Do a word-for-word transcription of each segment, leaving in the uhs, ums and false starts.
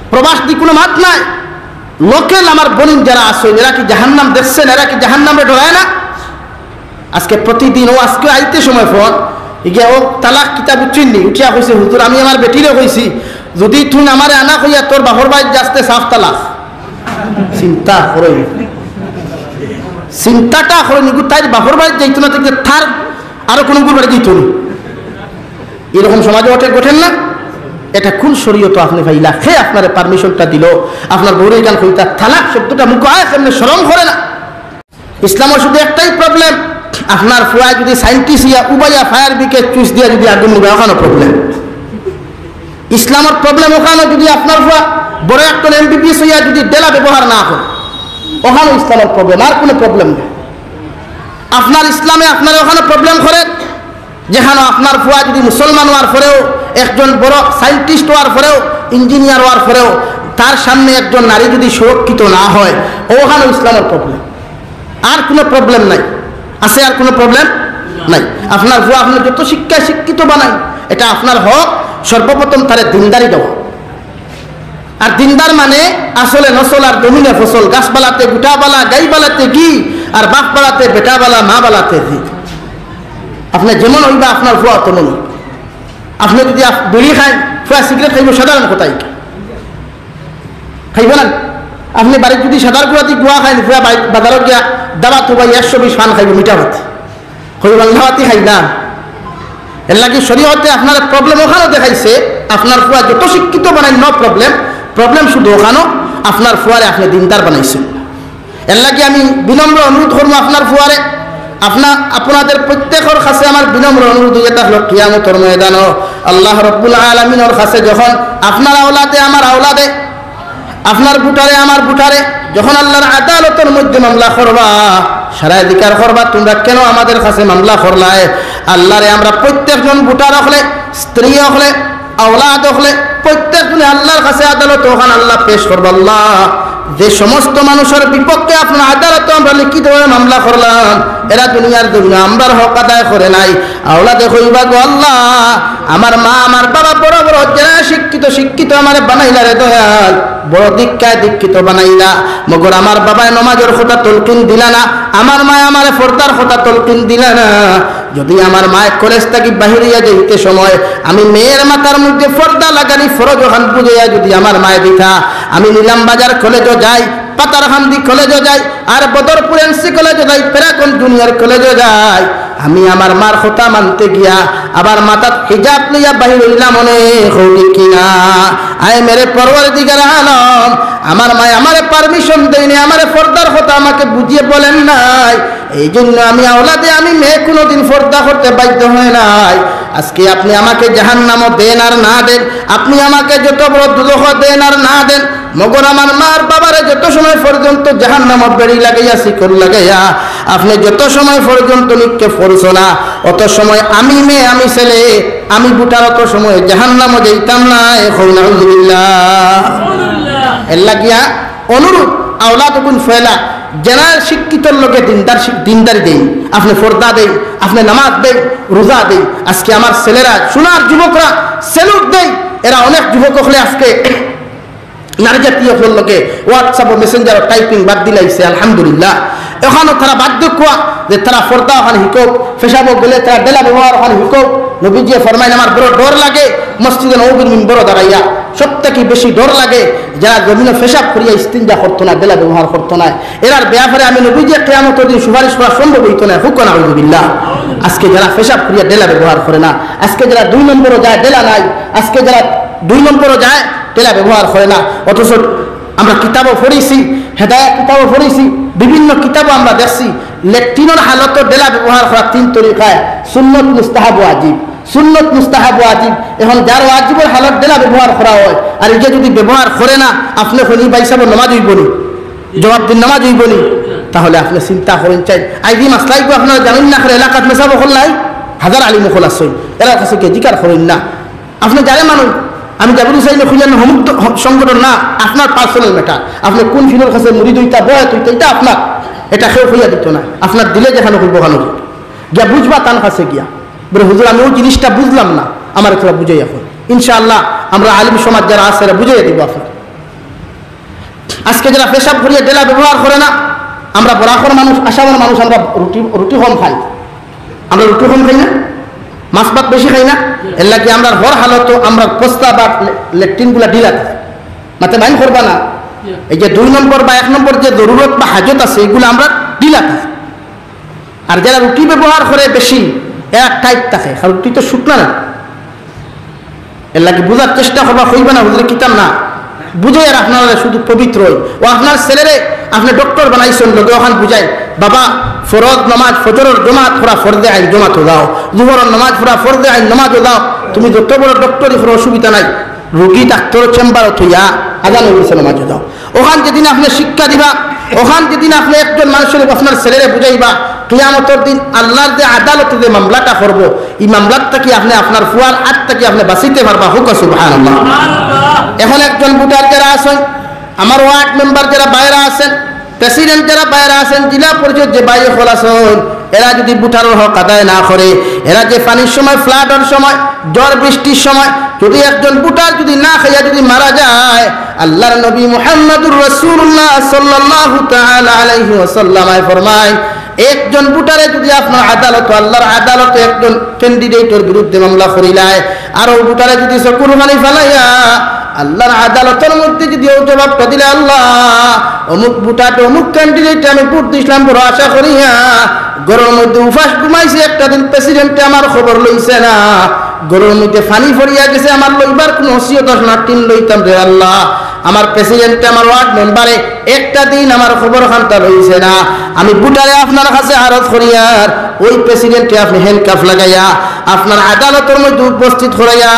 প্রবাস দি কুনু মাত নাই। লোকাল আমার বইন যারা আছইন, এরা কি জাহান্নাম দেখছইন? এরা কি জাহান্নামরে ডরায় না? আজকে প্রতিদিন ও আজকে আইতে সময় ফোন, ইগিয়া ও তালাক কিতা বুঝছইন নি? উঠিয়া কইছে, "হুজুর, আমি আমার বেটিরে কইছি, যুদি তুই আমারে আনা কইয়া তোর বাপর বাড়িত যাস তে সাফ তালাক।" চিন্তা করইন, চিন্তাটা করইন, ইগু তাইর বাপর বাড়িত যাইতো না, তাইলে তার আরো কুনু বাড়িত যাইতো না। এরকম সমাজে ওঠে, ঘটেন না? এটা কোন শরীয়ত আপনি পাইলা? কে আপনারে পারমিশনটা দিল? আপনার বউরে গান কইতা, তালাক শব্দটা মুখো আয়, কেমনে শরম করে না? ইসলামর শুধু একটাই প্রবলেম, আপনার ফুয়া যদি সায়েন্টিস্ট ইয়া উবাইয়া ফায়ার ব্রিগেড চুইচ দিয়া যদি আগুন উবায়, ওখানো প্রবলেম। ইসলামর প্রবলেম ওখানো যদি আপনার ফুয়া বড় একটা এমবিবিএস হইয়া যদি ডেলা ব্যবহার না করে, ওখানো ইসলামর প্রবলেম, আর কোনো প্রবলেম নেই। আপনার ইসলামে আপনার ওখানো প্রবলেম করে, যেখানো আপনার ফুয়া যদি মুসলমান হওয়ার পরেও, একজন বড় সায়েন্টিস্ট হওয়ার পরেও, ইঞ্জিনিয়ার হওয়ার পরেও, তার সামনে একজন নারী যদি সুরক্ষিত না হয়, ওখানো ইসলামর প্রবলেম। আর কোনো প্রবলেম নাই। আছে আর কোনো প্রবলেম নাই। আপনার ফুয়া আপনার যত শিক্ষায় শিক্ষিত বানাই, এটা আপনার হক। সর্বপ্রথম তারে দিনদারি দেওয়া। আর দিনদার মানে আসলে নসল আর দমিনে ফসল, গাছবালাতে গুটাবালা, গাইবালাতে ঘি, আর বাপবালাতে বেটাবালা, মাবালাতে ঘি। আপনি যেমন হইবা আপনার ফুয়া তেমন। আপনি যদি আপ-, বিড়ি খাইন, ফুয়া সিগারেট খাইব, সাধারণ কথাই খাইব না। আপনি বাড়িত যদি সাদার গুড়া দি গুয়া খাইন, ফুয়া বাই-, বাজারো গিয়া দাবাত উবাই একশো বিশ পান খাইব, মিঠা ভাত। কই বাংলাওয়াতি খাই না। এর লাগি শরীয়তে আপনার প্রবলেম ওখানো দেখাইছে, আপনার ফুয়া যত শিক্ষিত বানাই, নো প্রবলেম। প্রবলেম শুধু ওখানো, আপনার ফুয়ারে আপনি দিনদার বানাইছেন। এর লাগি আমি বিনম্র অনুরোধ করবো আপনার ফুয়ারে, আপনা-, আপনাদের প্রত্যেকের কাছে আমার বিনম্র অনুরোধ হইয়া থাকলো, কিয়ামতর ময়দানো আল্লাহ রব্বুল আলামিনর কাছে যখন আপনার আওলাদে, আমার আওলাদে, আপনার ভোটারে, আমার ভোটারে যখন আল্লাহর আদালতর মধ্যে মামলা করবা, সারায় জিকার করবা, "তোমরা কেন আমাদের কাছে মামলা করলায়?" আল্লাহরে আমরা প্রত্যেকজন ভোটার অকলে, স্ত্রী অকলে, আওলাদ অকলে, প্রত্যেকজনে আল্লাহর কাছে আদালত ওখান আল্লাহ পেশ করবা, "আল্লাহ, যে সমস্ত মানুষের বিপক্ষে আপনার আদালতে আমরা লিখিতভাবে মামলা করলাম, এরা দুনিয়ার জন্য আমরার হক আদায় করে নাই।" আওলাদে কইবা, "গো আল্লাহ, আমার মা, আমার বাবা বড় বড় যারা শিক্ষিত, শিক্ষিত আমারে বানাইলা রে দয়াল, বড় দীক্ষায় দীক্ষিত বানাইলা, মগর আমার বাবায় নমাজর কথা তলকিন দিলা না, আমার মায় আমারে ফর্দার কথা তলকিন দিলা না। যদি আমার মায় কলেজ থাকি বাহির হইয়া যাইতে সময় আমি মেয়ের মাথার মধ্যে ফর্দা লাগানি ফরজ ওখান বুঝাইয়া যদি আমার মায় দিতা, আমি নিলাম বাজার কলেজও যাই, পাতারকান্দি কলেজও যাই, আর বদরপুর এমসি কলেজও যাই, প্যারাগন জুনিয়র কলেজও যাই, আমি আমার মার কথা মানতে গিয়া আবার মাথাত হিজাব লইয়া বাহির হইলাম অনেক, হউনি কিনা?" আয় মেরে পরওয়ারদিগার আলম, আমার মায় আমারে পারমিশন দেয়নি, আমারে ফর্দার কথা আমাকে বুঝিয়ে বলেন নাই, এই জন্য আমি আওলাদে আমি মেয়ে কোনোদিন ফর্দা করতে বাধ্য হয় নাই। আজকে আপনি আমাকে জাহান্নামও দেন আর না দেন, আপনি আমাকে যত বড় দুজখ দেন আর না দেন, মগর আমার মার বাবারে যত সময় পর্যন্ত জাহান্নামর বেড়ি লাগাইয়া, শিকল লাগাইয়া, আপনি যত সময় পর্যন্ত নিক্ষেপ করছো না, অত সময় আমি মেয়ে, আমি ছেলে, আমি ভোটার, অত সময় জাহান্নামও যাইতাম না। এখন নাউজুবিল্লাহ। এর লাগিয়া অনুরোধ, আওলাদ গুন ফেলা, যারা শিক্ষিতর লগে দিনদার শিক-, দিনদারি দেই, আপনি ফর্দা দেই, আপনি নামাজ দেই, রোজা দেই। আজকে আমার ছেলেরা, সোনার যুবকরা স্যালুট দেই। এরা অনেক যুবক হলে আজকে নারী জাতীয় অকলর লগে WhatsApp ও Messenger ও typing বাদ দিলাইছে, আলহামদুলিল্লাহ। এখানো তারা বাধ্য কুয়া যে তারা ফর্দা ওখানে হিকোক, পেশাবো গেলে তারা ডেলা ব্যবহার ওখানে হিকোক। নবীজি ফরমাইন, "আমার বড় ডর লাগে মসজিদে নববীর মিম্বরো দাঁড়াইয়া, সব থাকি বেশি ডর লাগে যারা জমিনে পেশাব করিয়া ইস্তিঞ্জা করতো না, ডেলা ব্যবহার করতো না। এরার ব্যাপারে আমি নবীজি কিয়ামতর দিন সুপারিশ করা সম্ভব হইতো না।" হুক নাউজুবিল্লাহ। আজকে যারা পেশাব করিয়া ডেলা ব্যবহার করে না, আজকে যারা দুই নম্বরও যায় ডেলা নাই, আজকে যারা দুই নম্বরও যায় ডেলা ব্যবহার করে না, অথচ আমরা কিতাবও পড়েছি, হেদায়াত কিতাবও পড়েছি, বিভিন্ন কিতাবও আমরা দেখছি, লেট্রিনর হালতও ডেলা ব্যবহার করা তিন তরিকায়, সুন্নত, মুস্তাহাব, ওয়াজিব। সুন্নত, মুস্তাহাব, ওয়াজিব। এখন যার ওয়াজিবর হালত ডেলা ব্যবহার করা হয়, আর ইগে যদি ব্যবহার করে না, আপনি কইন, "ভাই সাহেব, নামাজ হইব নি?" জবাব দিন, "নামাজ হইব নি?" তাহলে আপনি চিন্তা করেন চাই, আইডি মাসলাইগু আপনারা জানেন না, করে এলাকাত মেসাব হল নাই, হাজার আলিম হল আসছেন, এরা কাছে গিয়ে জিকার করেন না। আপনি যারে মানুষ, আমি জাবির হুসাইন খুঁজেন হমুক হ-, সংগঠন না, আপনার পার্সোনাল ম্যাটার। আপনি কোন ফিরোর কাছে মুরিদ হইতা, বয়াত হইতা, এটা আপনার, এটা কেউ হইয়া দিত না। আপনার দিলে যেখানে হইব ওখানে হইব। গিয়া বুঝবা তান কাছে গিয়া, বলে, "হুজুর, আমি ওই জিনিসটা বুঝলাম না, আমার একটু বুঝাই এখন।" ইনশাআল্লাহ আমরা আলিম সমাজ যারা আছে, এরা বুঝাইয়া দিব আপনার। আজকে যারা পেশাব করিয়া ডেলা ব্যবহার করে না, আমরা বরাকর মানুষ, আসামর মানুষ, আমরা রুটি, রুটি কম খাই। আমরা রুটি কম খাই না? মাছ ভাত বেশি খাই না? এর লাগি আমরা হর হালতো আমরা প্রস্রাব আর লে-, লেট্রিনগুলা ঢিলা থাকে। মাতে মাইন্ড করবা না। এই যে দুই নম্বর বা এক নম্বর যে জরুরত বা হাজত আছে, এগুলা আমরা ঢিলা থাকে। আর যারা রুটি ব্যবহার করে বেশি, এরা টাইট থাকে, কারণ রুটি তো শুকনা না। এর লাগি বুঝার চেষ্টা করবা, কইবা না, "হুজুরে কিতাম না।" বুঝাইয়ার আপনারা শুধু পবিত্র অই। ও আপনার ছেলেরে আপনে ডক্টর বানাইছইন, লগে ওখান বুঝাই, "বাবা, ফরজ নামাজ, ফজরর জমাত পড়া ফরজে আইন জমাত অ যাও, জোহরর নামাজ পড়া ফরজে আইন নামাজ অ যাও।" তুমি যত বড় ডক্টরই করো, অসুবিধা নাই। রুগী ডাক্তর চেম্বারো থইয়া আজান অইগেছে, নামাজ অ যাও। ওখান যেদিন আপনে শিক্ষা দিবা, ওখান যেদিন আপনে একজন মানুষরে, আপনার ছেলেরে বুঝাইবা, কিয়ামতর দিন আল্লাহর যে আদালতে যে মামলাটা করবো, ই মামলার থাকি আপনে আপনার ফুয়ার আত থাকি আপনে বাঁচিতে পারবা। কউক্কা সুবহানাল্লাহ। এখন একজন ভোটার যারা আছইন, আমার ওয়ার্ড মেম্বার যারা বাইরে আছইন, প্রেসিডেন্ট যারা বাইরে আছইন, জেলা পরিষদ যে ভাই অকল আছইন, এরা যদি ভোটারর হক আদায় না করে, এরা যে পানির সময়, ফ্লাডর সময়, ঝড় বৃষ্টির সময় যদি একজন ভোটার যদি না খাইয়া যদি মারা যায়, আল্লাহর নবী মুহাম্মাদুর রাসূলুল্লাহ সাল্লাল্লাহু তাআলা আলাইহি ওয়াসাল্লাম ফরমায়, একজন ভোটারে যদি আপনার আদালত, আল্লাহর আদালতে একজন ক্যান্ডিডেটর বিরুদ্ধে মামলা করিলায়, আর ও ভোটারে যদি চকুর পানি ফালাইয়া আল্লাহর আদালতর মধ্যে যদি ও জবাবটা দিলে, "আল্লাহ, অমুক ভোটার, অমুক ক্যান্ডিডেট আমি ভোট দিছিলাম বড় আশা করিয়া, ঘরর মধ্যে উপাস ঘুমাইছি, একটা দিন প্রেসিডেন্টে আমার খবর লইছে না, ঘরর মধ্যে পানি পড়িয়া গেছে, আমার লইবার কোনো হসিয়ত আছে না, টিন লইতাম রে আল্লাহ, আমার প্রেসিডেন্টে, আমার ওয়ার্ড মেম্বারে একটা দিন আমার খবর খান্তা লইছে না, আমি ভোটারে আপনার কাছে আরজ করিয়ার ওই প্রেসিডেন্টে আপনে হ্যান্ডকাফ লাগাইয়া আপনার আদালতর মধ্যে উপস্থিত করাইয়া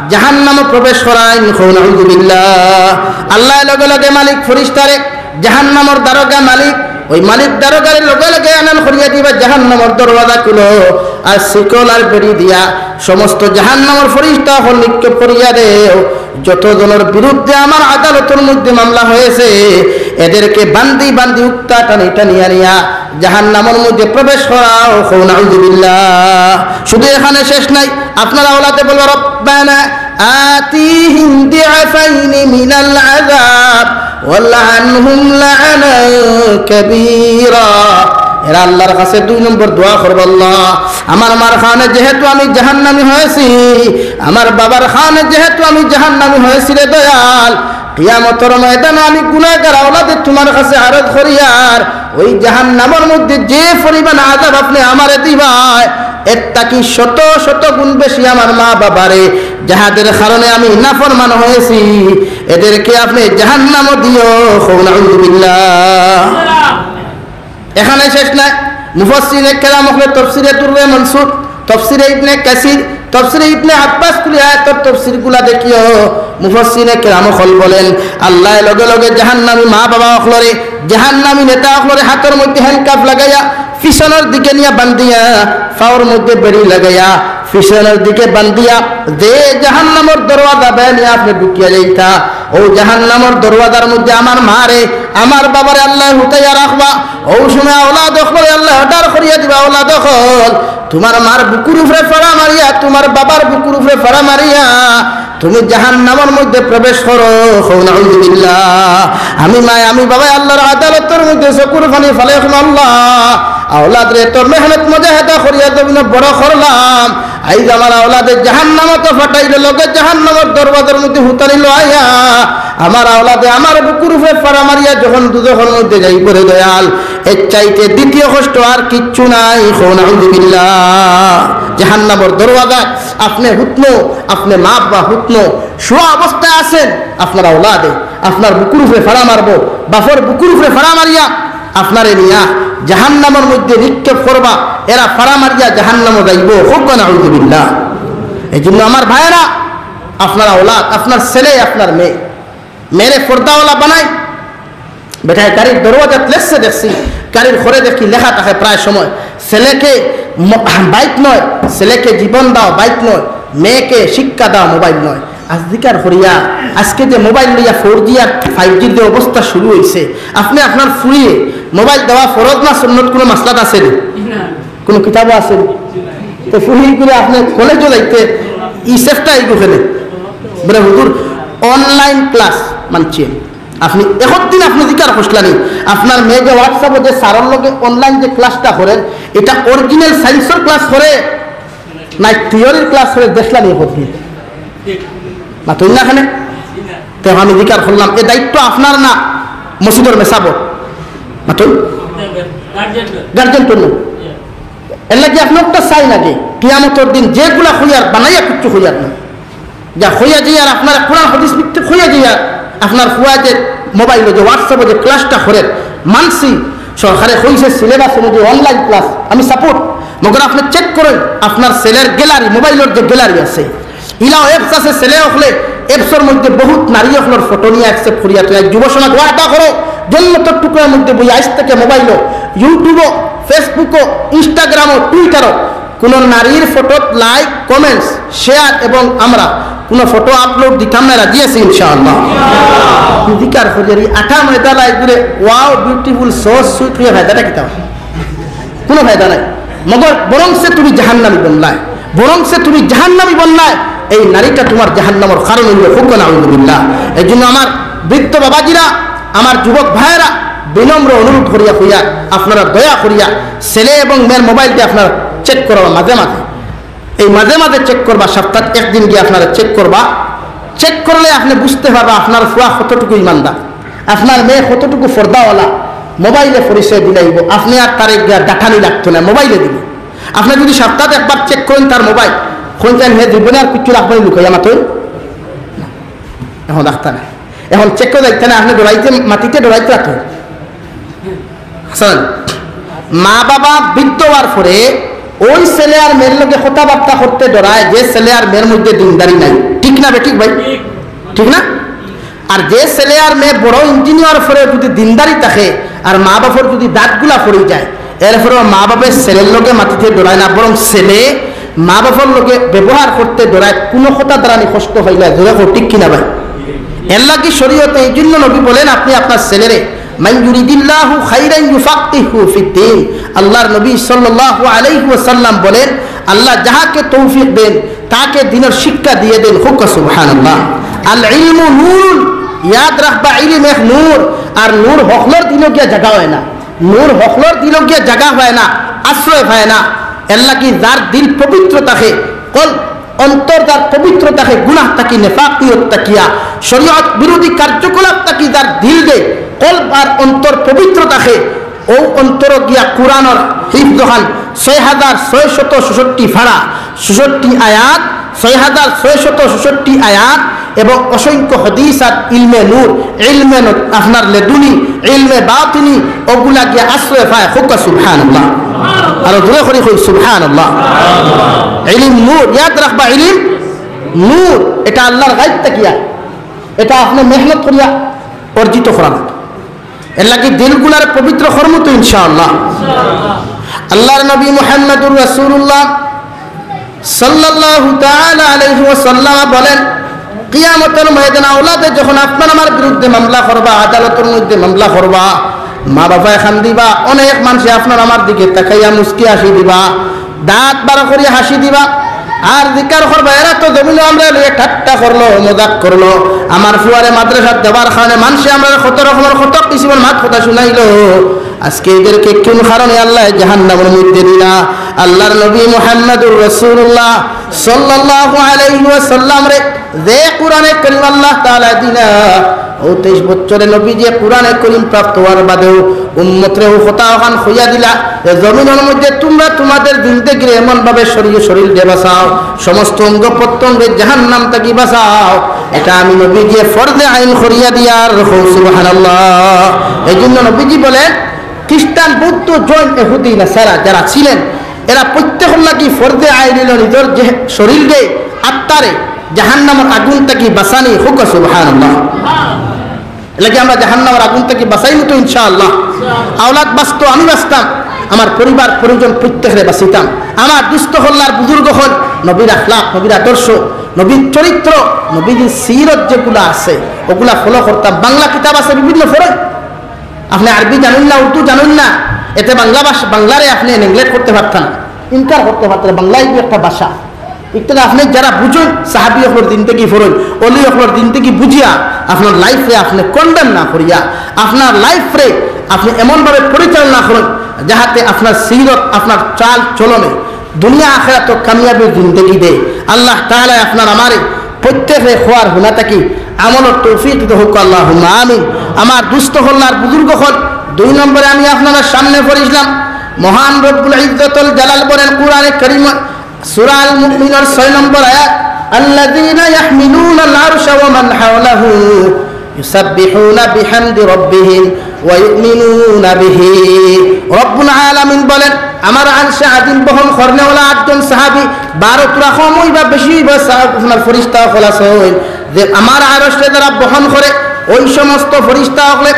জাহান্নামো প্রবেশ করাইন।" কও নাউজুবিল্লাহ। আল্লাহ লগে লগে মালিক ফিরিস্তারে, জাহান্নামর দারোগা মালিক, ওই মালিক দারোগারে লগে লগে এলান করিয়া দিবা, "জাহান্নামর দরওয়াজা খুলো।" আর শিকল আর বেড়ি দিয়া সমস্ত জাহান্নামর ফিরিস্তা অকল নিক্ষেপ করিয়া দেও। যত জনর বিরুদ্ধে আমার আদালতর মধ্যে মামলা হয়েছে, এদেরকে বান্দি বান্দি উক্তা টানি টানি আনিয়া জাহান্নামর মধ্যে প্রবেশ করাও। কও নাউজুবিল্লাহ। শুধু এখানে শেষ নাই, আপনার আওলাদে বলবা, "রব্বানা আতিহিম দিআফাইনি মিনাল আযাব ওয়ালআনহুম লাআনান কাবীরা।" এরা আল্লাহর কাছে দুই নম্বর দোয়া করবা, "আল্লাহ, আমার মার কারণে যেহেতু আমি জাহান্নামী হয়েছি, আমার বাবার কারণে যেহেতু আমি জাহান্নামী হয়েছি রে দয়াল, কিয়ামতর ময়দানে আমি গুনাহগার আওলাদে তোমার কাছে আরজ করিয়ার ওই জাহান্নামর মধ্যে যে পরিমাণ আযাব আপনে আমারে দিবায়, এর থাকি শত শত গুণ বেশি আমার মা বাবারে, যাহাদের কারণে আমি নাফরমান হয়েছি, এদেরকে আপনে জাহান্নামো দিও।" কও নাউজুবিল্লাহ। এখানে শেষ নাই, মুফাসসিরিনে কেরাম অকলে তফসিরে দুররে মনসুর, তফসিরে ইবনে কাসির, তফসিরে ইবনে আব্বাস কুলি আয়াতর তফসিরগুলা দেখিও। মুফাসসিরিনে কেরাম অকল বলেন, আল্লাহ লগে লগে জাহান্নামী মা বাবা অকলরে, জাহান্নামী নেতা অকলরে হাতর মধ্যে হ্যান্ডকাফ লাগাইয়া পিছনর দিকে নিয়া বান্ধিয়া, পাওর মধ্যে বেড়ি লাগাইয়া, পিছনর দিকে বান্ধিয়া, যে জাহান্নামর দরওয়াজা বেয়া নিয়া আপনে ঢুকিয়া যাইতা, ও জাহান্নামর দরওয়াজার মধ্যে আমার মারে, আমার বাবারে আল্লাহ হুতাইয়া রাখবা। ও সময় আওলাদ অকলরে আল্লাহ অর্ডার করিয়া দিবা, "আওলাদ অকল, তোমার মার বুকুর উপরে ফাড়া মারিয়া, তোমার বাবার বুকুর উপরে ফাড়া মারিয়া তুমি জাহান্নামর মধ্যে প্রবেশ করো।" কও নাউজুবিল্লাহ। আমি মায়, আমি বাবায় আল্লাহর আদালতর মধ্যে চকুর পানি ফালাই কইমু, "আল্লাহ, আওলাদরে এত মেহনত মুজাহাদা করিয়া জমিনো বড় করলাম, আইজ আমার আওলাদে জাহান্নামো তো ফাটাইলো, লগে জাহান্নামর দরওয়াজার মধ্যে হুতানি লইয়া আমার আওলাদে আমার বুকুর উপরে ফাড়া মারিয়া যখন দুজখর মধ্যে যাইবো রে দয়াল, এর চাইতে দ্বিতীয় কষ্ট আর কিচ্ছু নাই।" কও নাউজুবিল্লাহ। জাহান্নামর দরওয়াজা আপনে হুতনো, আপনে মা বাবা হুতনো, শুয়া অবস্থায় আছেন, আপনার আওলাদে আপনার বুকুর উপরে ফাড়া মারবো, বাপর বুকুর উপরে ফাড়া মারিয়া আপনারে নিয়া জাহান্নামর মধ্যে নিক্ষেপ করবা, এরা ফাড়া মারিয়া জাহান্নামো যাইবো। কও নাউজুবিল্লাহ। এই জন্য আমার ভাইয়েরা, আপনার আওলাদ, আপনার ছেলে, আপনার মেয়ে, মেয়েরে পর্দাওয়ালা বানাই, বেটায় গাড়ির দরওয়াজাত লেখছে দেখছি, গাড়ির ঘরে দেখি লেখা থাকে প্রায় সময়, "ছেলেকে ম-, বাইক নয়, ছেলেকে জীবন দাও বাইক নয়, মেয়েকে শিক্ষা দাও মোবাইল নয়।" আজদিকার হরিয়া, আজকে যে মোবাইল লইয়া ফোর জি আর ফাইভ জির যে অবস্থা শুরু হইছে, আপনে আপনার ফুরিয়ে মোবাইল দেওয়া ফরজ না সুন্নত কোনো মাসলাত আছে নি? কোনো কিতাবও আছে নি? তো ফুরি করে আপনে কলেজও যাইতে ই চেষ্টা এই গুখেনে। বলে, "হুজুর, অনলাইন ক্লাস মানছি আমি।" আপনে একদিন আপনে জিকার করছলানি, আপনার মেয়ে যে WhatsApp-ও যে স্যারর লগে online যে class-টা করের, ইটা original science-র class করে, না theory-র class করে, দেখছলানি একদিন? মাতইন না কেনে? তে আমি জিকার করলাম, এ দায়িত্ব আপনার না মসজিদর মেসাবর? মাতইন? গার্জিয়ান তো না। এর লাগি আপনে একটা চাইন আগে, কিয়ামতর দিন যেগুলা কইয়ার বানাইয়া কিচ্ছু কইয়ার না। যা কইয়া যাইয়ার আপনার কোরআন হাদিস ভিত্তিক কইয়া যাইয়ার, আপনার ফুয়া যে মোবাইলো যে WhatsApp-ও যে class-টা করের, মানছি সরকারে কইছে syllabus অনুযায়ী online class, আমি support, মগর আপনে check করইন আপনার ছেলের gallery, মোবাইলর যে gallery আছে, ইলাও apps আছে, ছেলে অকলে apps-র মধ্যে বহুত নারী অকলর ফটো নিয়া accept করিয়া। তুমি যুব সমাজ ওয়াদা করো, জন্নতর টুকরার মধ্যে বইয়া আইজ থাকি মোবাইলো, YouTube-ও, Facebook-ও, Instagram-ও, Twitter-ও কোনো নারীর ফটোত like, comments, share এবং আমরা কোনো ফটো upload দিতাম না, রাজি আছি ইনশাআল্লাহ। জিকার করিয়ার ই আটা ময়দা লাই ঘুরে, wow, beautiful, so sweet, অইয়া ফায়দাটা কিতা? কোনো ফায়দা নাই। মগর বরংসে তুমি জাহান্নামী বনলায়, বরংসে তুমি জাহান্নামী বনলায়। এই নারীটা তোমার জাহান্নামর কারণ অইলো, কউক্কা নাউজুবিল্লাহ। এই জন্য আমার বৃদ্ধ বাবাজিরা, আমার যুবক ভাইয়েরা, বিনম্র অনুরোধ করিয়া কইয়ার, আপনারা দয়া করিয়া ছেলে এবং মেয়ের মোবাইলটা আপনারা check করবা মাঝে মাঝে। এই মাঝে মাঝে check করবা, সপ্তাহে একদিন গিয়া আপনারা check করবা। Check করলে আপনে বুঝতে পারবা আপনার ফুয়া কতটুকু ইমানদার, আপনার মেয়ে কতটুকু পর্দাওয়ালা। মোবাইলে পরিচয় দিলাইবো, আপনে আর তারে গিয়া ডাকানি লাগতো না, মোবাইলে দিবো। আপনে যদি সপ্তাহে একবার check করইন তার মোবাইল, কইন যেন হে জীবনে আর কিচ্ছু রাখবো না লুকাইয়া, মাতইন না। এখন রাখতা না, এখন check করে যাইতা না, আপনে ডরাইতে, মাতিতে ডরাইতে রাখতো। হাসান, মা বাবা বৃদ্ধ অওয়ার পরে ওই ছেলে আর মেয়ের লগে কথাবার্তা করতে ডরায়, যে ছেলে আর মেয়ের মধ্যে দিনদারি নাই। ঠিক না বেঠিক ভাই? ঠিক না? আর যে ছেলে আর মেয়ে বড় engineer পরে যদি দিনদারি থাকে, আর মা বাপর যদি দাঁতগুলা পড়ি যায়, এরপরেও মা বাপে ছেলের লগে মাতিতে ডরায় না, বরং ছেলে মা বাপর লগে ব্যবহার করতে ডরায়, কোনো কথা দ্বারা নি কষ্ট পাইলে। জোরে কও, ঠিক কিনা ভাই? এর লাগি শরীয়তে এই জন্য নবী বলেন, আপনি আপনার ছেলেরে, "মান ইউরিদিল্লাহু খাইরান ইউফাক্কিহু ফিদ্দিন।" আল্লাহর নবী সাল্লাল্লাহু আলাইহি ওয়াসাল্লাম বলেন, "আল্লাহ যাহাকে তৌফিক দেন, তাকে দ্বীনের শিক্ষা দিয়ে দেন।" কউক্কা সুবহানাল্লাহ। আল ইলমু নূর, ইয়াদ রাখবা, ইলিম এক নূর, আর নূর হকলর দিলো গিয়া জাগা হয় না, নূর হকলর দিলো গিয়া জাগা হয় না, আশ্রয় পায় না। এর লাগি যার দিল পবিত্র থাকে, কল অন্তর যার পবিত্র থাকে গুনাহ থাকি, নেফাকিয়ত থাকিয়া, শরীয়ত বিরোধী কার্যকলাপ থাকি যার দিল দে, কলব আর অন্তর পবিত্র থাকে, ও অন্তর গিয়া কোরআনর হিফজ খান ছয় হাজার ছয়শত ছষট্টি ফাড়া, ছষট্টি আয়াত, ছয় হাজার ছয়শত ছষট্টি আয়াত এবং অসংখ্য হাদিস আর ইলমে নূর, ইলমে ন-, আপনার লেদুনি, ইলমে বাতিনি, ওগুলা গিয়া আশ্রয় পায়। কউক্কা সুবহানাল্লাহ। আর জোরে করি কই সুবহানাল্লাহ। ইলিম নূর, ইয়াদ রাখবা, ইলিম নূর, এটা আল্লাহর গাইব থাকিয়া, এটা আপনে মেহনত করিয়া অর্জিত করা লাগে। এর লাগি দিলগুলার পবিত্র করমু তো ইনশাআল্লাহ। আল্লাহর নবী মুহাম্মাদুর রাসূলুল্লাহ সাল্লাল্লাহু তাআলা আলাইহি ওয়াসাল্লাম বলেন, কিয়ামতের ময়দানে আওলাদে যখন আপনার আমার বিরুদ্ধে মামলা করবা, আদালতের মধ্যে মামলা করবা, মা বাবায় কান্দিবা, অনেক মানষে আপনার আমার দিকে তাকাইয়া মুচকি হাসি দিবা, দাঁত বার করিয়া হাসি দিবা, আর জিকার করবা, "এরা তো জমিনো আমরারে লইয়া ঠাট্টা করলো, মজাক করলো, আমার ফুয়ারে মাদ্রাসাত দেওয়ার কারণে মানষে আমরারে কত রকমর কত কিসিমর মাত কথা শুনাইলো, আজকে এদেরকে কোন কারণে আল্লাহ জাহান্নামের মধ্যে দিলা?" আল্লাহর নবী মুহাম্মাদুর রাসূলুল্লাহ সাল্লাল্লাহু আলাইহি ওয়াসাল্লামরে যে কোরআনে করিম আল্লাহ তাআলা দিলা, ও তেইশ বছরে নবী যে কোরআনে করিম প্রাপ্ত হওয়ার বাদেও উম্মতরে ও কথা ওখান কইয়া দিলা, এ জমিনের মধ্যে তোমরা তোমাদের জিন্দেগিরে এমন ভাবে শরীর, শরীর দিয়ে বাঁচাও, সমস্ত অঙ্গ প্রত্যঙ্গে জাহান্নাম থাকি বাঁচাও। এটা আমি নবীজি ফরজে আইন করিয়া দিয়ার। কও সুবহানাল্লাহ। এই জন্য নবীজি বলেন, খ্রিস্টান, বৌদ্ধ, জৈন, এহুদি, নাসারা যারা ছিলেন, এরা প্রত্যেকর লাগি ফরজে আইন হইল নিজের যে শরীররে, আত্মারে জাহান্নামের আগুন থাকি বাঁচানি। কও সুবহানাল্লাহ। এর লাগি আমরা জাহান্নামের আগুন থাকি বাঁচাইমু তো ইনশাআল্লাহ। আওলাদ বাঁচতো, আমি বাঁচতাম, আমার পরিবার পরিজন প্রত্যেকরে বাঁচিতাম। আমার দুস্থ হল্লার বুজুর্গ হল নবীর আখলাক, নবীর আদর্শ, নবীর চরিত্র, নবীর সিরত যেগুলা আছে, ওগুলা ফলো করতাম। বাংলা কিতাব আছে বিভিন্ন ফরজ, আপনে আরবি জানইন না, উর্দু জানইন না, এতে বাংলা ভাষা, বাংলারে আপনে নেগলেক্ট করতে পারতেন না, ইনকার করতে পারতেন না। বাংলা এগু একটা ভাষা। ইকটা আপনে যারা বুঝইন, সাহাবী অকলর জিন্দেগি পড়ইন, অলি অকলর জিন্দেগি বুঝিয়া আপনার লাইফরে আপনে কন্ডেম না করিয়া, আপনার লাইফরে আপনে এমনভাবে পরিচালনা করইন, যাহাতে আপনার সিরত, আপনার চাল চলনে দুনিয়া আখেরাতো কামিয়াবির জিন্দেগি দেয়। আল্লাহ তাআলায় আপনার আমারে প্রত্যেকরে কওয়ার হুনা থাকি আমলর তৌফিক দিতা হউক, আল্লাহুম্মা আমিন। আমার দুস্ত অকল আর বুজুর্গ অকল, দুই নম্বরে আমি আপনারার সামনে পড়ছিলাম, মহান রব্বুল ইজ্জতুল জালাল বলেন কুরআনে কারীমো, সূরা আল মুমিনুনর ছয় নম্বর আয়াত, আল্লাযীনা ইয়াহমিলুনাল আরশা ওয়া মান হাওলাহু ইউসাব্বিহুনা বিহামদি রাব্বিহিম ওয়া ইউমিনুনা বিহি। রব্বুল আলামিন বলেন, আমার আরশে আজিম বহন করনেওয়ালা আটজন সাহাবী, বারো তুরা কম অইবা, বেশি অইবা, সাহাব-, আপনার ফিরিস্তা অকল আছইন, যে আমার আরশরে যারা বহন করে, ওই সমস্ত ফিরিস্তা অকলে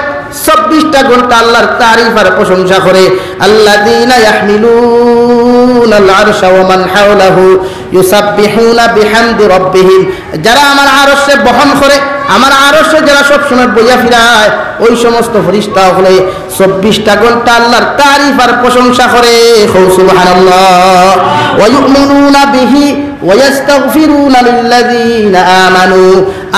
চব্বিশটা ঘন্টা আল্লাহর তারিফ আর প্রশংসা করে। আল্লাযীনা ইয়াহমিলুনাল আরশা ওয়া মান হাওলাহু ইউসাব্বিহুনা বিহামদি রাব্বিহিম। যারা আমার আরশরে বহন করে, আমার আরশে যারা সব সময় বইয়া ফিরায়, ওই সমস্ত ফিরিস্তা অকলে চব্বিশটা ঘন্টা আল্লাহর তারিফ আর প্রশংসা করে। কও সুবহানাল্লাহ। ওয়া ইউমিনুনা বিহি ওয়া ইয়াস্তাগফিরুনা লিল্লাযীনা আমানু।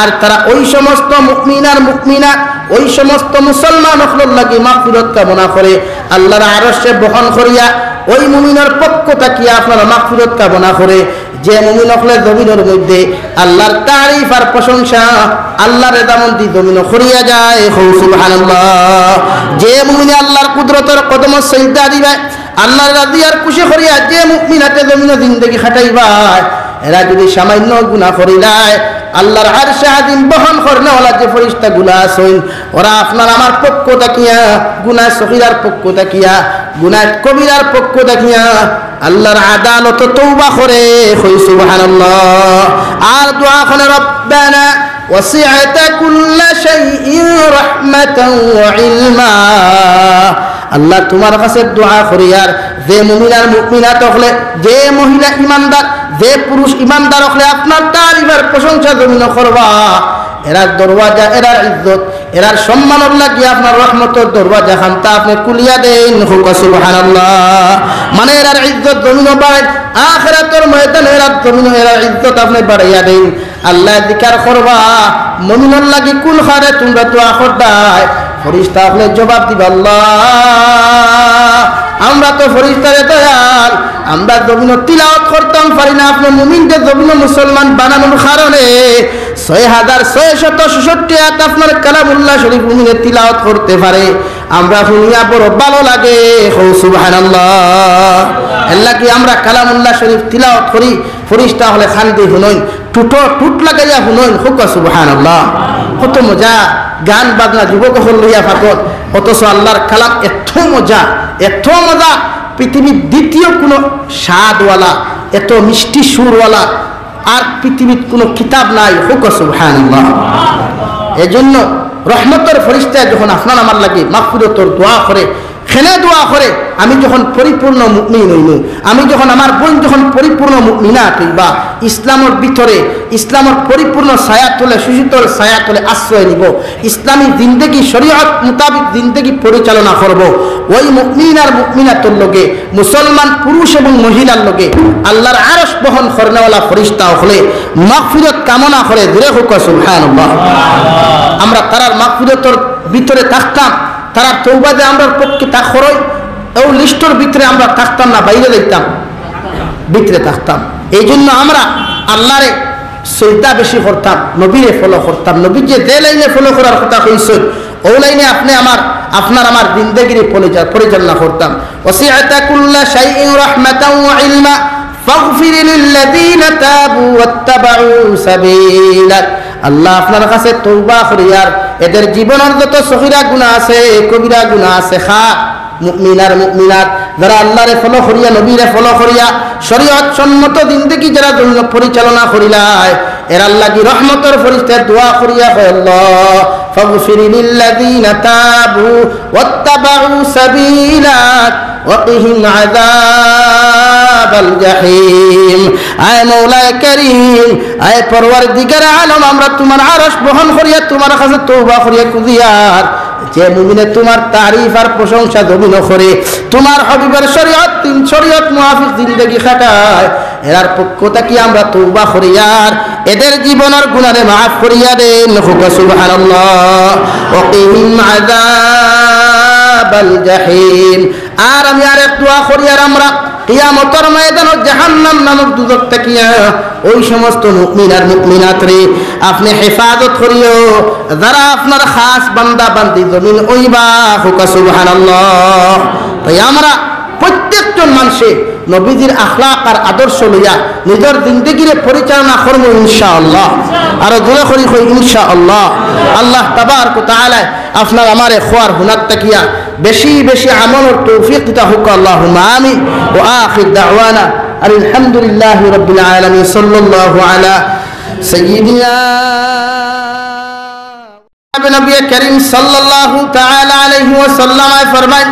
আর তারা ওই সমস্ত মুমিন আর মুমিনাত, ওই সমস্ত মুসলমান অকলর লাগি মাগফিরত কামনা করে। আল্লাহর আরশরে বহন করিয়া ওই মুমিনর পক্ষ থাকিয়া আপনারা মাগফিরত কামনা করে। যে মুমিন অকলে জমিনর মধ্যে আল্লাহর তারিফ আর প্রশংসা, আল্লাহর রেজামন্দি জমিনো করিয়া যায়, কও সুবহানাল্লাহ। যে মুমিনে আল্লাহর কুদরতর কদমো সিজদা দিবায়, আল্লাহর রাজি আর খুশি করিয়া যে মুমিনাতে জমিনো জিন্দেগি কাটাইবায়, এরা যদি সামান্য গুনাহ করিলায়, আল্লাহর আরশে আজিম বহন করনেওয়ালা যে ফিরিস্তাগুলা আছইন, ওরা আপনার আমার পক্ষ থাকিয়া, গুনাহ সগীরার পক্ষ থাকিয়া, গুনাহ কবিরার পক্ষ থাকিয়া আল্লাহর আদালতো তওবা করে, কও সুবহানাল্লাহ। আর দোয়া করে, রব্বানা ওয়াসি'তা কুল্লা শাইইন রাহমাতাও ওয়া ইলমা। আল্লাহ, তুমার কাছে দোয়া করি, আর যে মুমিন আর মুমিনাত অকলে, যে মহিলা ইমানদার, যে পুরুষ ইমানদার অকলে আপনার তারিফ আর প্রশংসা জমিনো করবা, এরার দরওয়াজা, এরার ইজ্জত, এরার সম্মানর লাগি আপনার রহমতর দরওয়াজা খান্তা আপনে খুলিয়া দেইন, কও সুবহানাল্লাহ। মানে এরার ইজ্জত জমিনো বাড়াইন, আখিরাতর ময়দানে এরার জমিনো এরার ইজ্জত আপনে বাড়াইয়া দেইন। আল্লায় জিকার করবা, মুমিনর লাগি কুন খারে তুমরা দোয়া করতায়? ফিরিস্তা অকলে জবাব দিবা, আল্লাহ, আমরা তো ফিরিস্তারে দয়াল, আমরা জমিনো তিলাওয়াত করতাম পারি না, আপনে মুমিনরে জমিনো মুসলমান বানানোর কারণে ছয় হাজার ছয়শত ছয়ষট্টি আয়াত আপনার কালামুল্লাহ শরীফ মুমিনে তিলাওয়াত করতে পারে, আমরা হুনিয়া বড় ভালো লাগে, কও সুবহানাল্লাহ। এর লাগি আমরা কালামুল্লাহ শরীফ তিলাওয়াত করি, ফিরিস্তা অকলে কান দি হুনইন, ঠুটো ঠুট লাগাইয়া হুনইন, কও সুবহানাল্লাহ। কত মজা, গান বাজনা যুবক অকল লইয়া পাগল, অথচ আল্লাহর কালাম এত মজা, এত মজা, পৃথিবীর দ্বিতীয় কোনো স্বাদওয়ালা, এত মিষ্টি সুরওয়ালা আর পৃথিবীত কোনো কিতাব নাই, কও সুবহানাল্লাহ। এজন্য রহমতর ফিরিস্তায় যখন আপনার আমার লাগি মাগফিরতর দোয়া করে, কেনে দোয়া করে, আমি যখন পরিপূর্ণ মুমিন অইমু, আমি যখন, আমার বইন যখন পরিপূর্ণ মুমিনাত অইবা, ইসলামর ভিতরে, ইসলামর পরিপূর্ণ ছায়া তলে, সুশীতল ছায়া তলে আশ্রয় নিব, ইসলামী জিন্দেগি, শরীয়ত মোতাবিক জিন্দেগি পরিচালনা করব, ওই মুমিন আর মুমিনাতর লগে, মুসলমান পুরুষ এবং মহিলার লগে আল্লাহর আরশ বহন করনেওয়ালা ফিরিস্তা অকলে মাগফিরত কামনা করে, জোরে কও সুবহানাল্লাহ। আমরা তারার মাগফিরতর ভিতরে থাকতাম, তারার তওবা যে আমরার পক্ষে তা খরচ, ও লিস্টর ভিতরে আমরা থাকতাম না, বাইরে যাইতাম, ভিতরে থাকতাম। এই জন্য আমরা আল্লাহরে সিজদা বেশি করতাম, নবীরে ফলো করতাম, নবীয়ে যে লাইনে ফলো করার কথা কইছইন, ও লাইনে আপনে আমার, আপনার আমার জিন্দেগিরে পরিচা-, পরিচালনা করতাম। ওয়াসি'তা কুল্লা শাইইন রাহমাতাও ওয়া ইলমা, ফাগফির লিল্লাযীনা তাবু ওয়াত্তাবাউ সাবিলাক। আল্লাহ, আপনার কাছে তওবা করি, আর এদের জীবনর যত সগীরা গুনাহ আছে, কবিরা গুনাহ আছে, খা মুমিন আর মুমিনাত, যারা আল্লাহরে ফলো করিয়া, নবীরে ফলো করিয়া, শরীয়ত সম্মত জিন্দেগি যারা জমিন পরিচালনা করিলায়, এরার লাগি রহমতর ফিরিস্তায় দোয়া করিয়া কয়, আল্লাহ, ফাগফির লিল্লাযীনা তাবু ওয়াত্তাবাউ সাবিলাক ওয়া কিহিম আযাবাল জাহিম। আয় মাওলায়ে কারীম, আয় পরওয়ারদিগারে আলম, আমরা তুমার আরশ বহন করিয়া তুমার কাছে তওবা করিয়া খুজিয়ার, যে মুমিনে তুমার তারিফ আর প্রশংসা জমিনো করে, তুমার হাবিবর শরীয়ত, তিন শরীয়ত মুআফিক জিন্দেগি কাটায়, এরার পক্ষ থাকি আমরা তওবা করিয়ার এদের জীবনর গুনারে মাফ করিয়া দেইন। কউক্কা সুবহানাল্লাহ। ওয়া কিহিম আযাবাল জাহিম। আর আমি আরেক দোয়া করিয়ার আমরা কিয়ামতর ময়দানো জাহান্নাম নামক দুজখ থাকিয়া ওই সমস্ত মুমিন আর মুমিনাতরে আপনে হেফাজত করিও, যারা আপনার খাস বান্দা বান্দি জমিন অইবা। কউক্কা সুবহানাল্লাহ। তাই আমরা প্রত্যেকজন মানষে নবীজির আখলাক আর আদর্শ লইয়া নিজর জিন্দেগিরে পরিচালনা করমু ইনশাআল্লাহ। আরো জোরে করি কই ইনশাআল্লাহ। আল্লাহ তাবারক ওয়া তাআলায় আপনার আমারে কওয়ার হুনার থাকিয়া বেশি বেশি আমলর তৌফিক দিতা কউক্কা, আল্লাহুম্মা আমিন। ওয়া আখির দাওয়ানা আলহামদুলিল্লাহি রাব্বিল আলামিন। সাল্লাল্লাহু আলা সাইয়্যিদিনা নবী করিম সাল্লাল্লাহু তাআলা আলাইহি ওয়াসাল্লাম ফরমায়,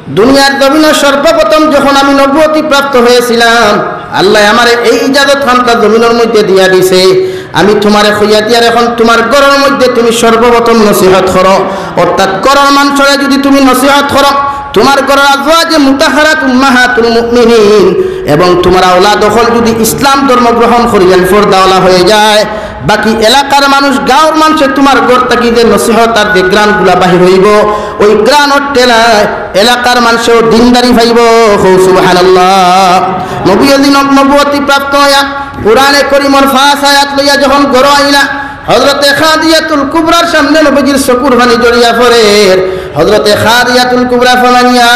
দুনিয়ার জমিনে সর্বপ্রথম যখন আমি নবুয়তি প্রাপ্ত হয়েছিলাম, আল্লায় আমারে এই ইজাজত খানটা জমিনর মধ্যে দিয়া দিছে, আমি তুমারে কইয়া দিয়ার এখন তুমার ঘরর মধ্যে তুমি সর্বপ্রথম নসিহত করো, অর্থাৎ ঘরর মানষরে যদি তুমি নসিহত করো, তুমার ঘরর আজওয়াজে মুতাহহারাত উম্মাহাতুল মুমিনিন এবং তুমার আওলাদ অকল যদি ইসলাম ধর্ম গ্রহণ করিয়া পর্দাওয়ালা হয়ে যায়, বাকি এলাকার মানুষ, গাঁওর মানষে তুমার ঘর থাকি যে নসিহত আর যে ঘ্রাণগুলা বাহির অইবো, ওই ঘ্রাণর ঠেলায় এলাকার মানষেও দিনদারি পাইবো। কও সুবহানাল্লাহ। নবী অদিনক নবুয়তি প্রাপ্ত হইয়া কোরআনে করিমর পাঁচ আয়াত লইয়া যখন ঘরো আইলা, হযরতে খাদিজাতুল কুবরার সামনে নবীজির চকুর পানি ঝরিয়া পড়ের। হযরতে খাদিজাতুল কুবরা ফরমাইন, "ইয়া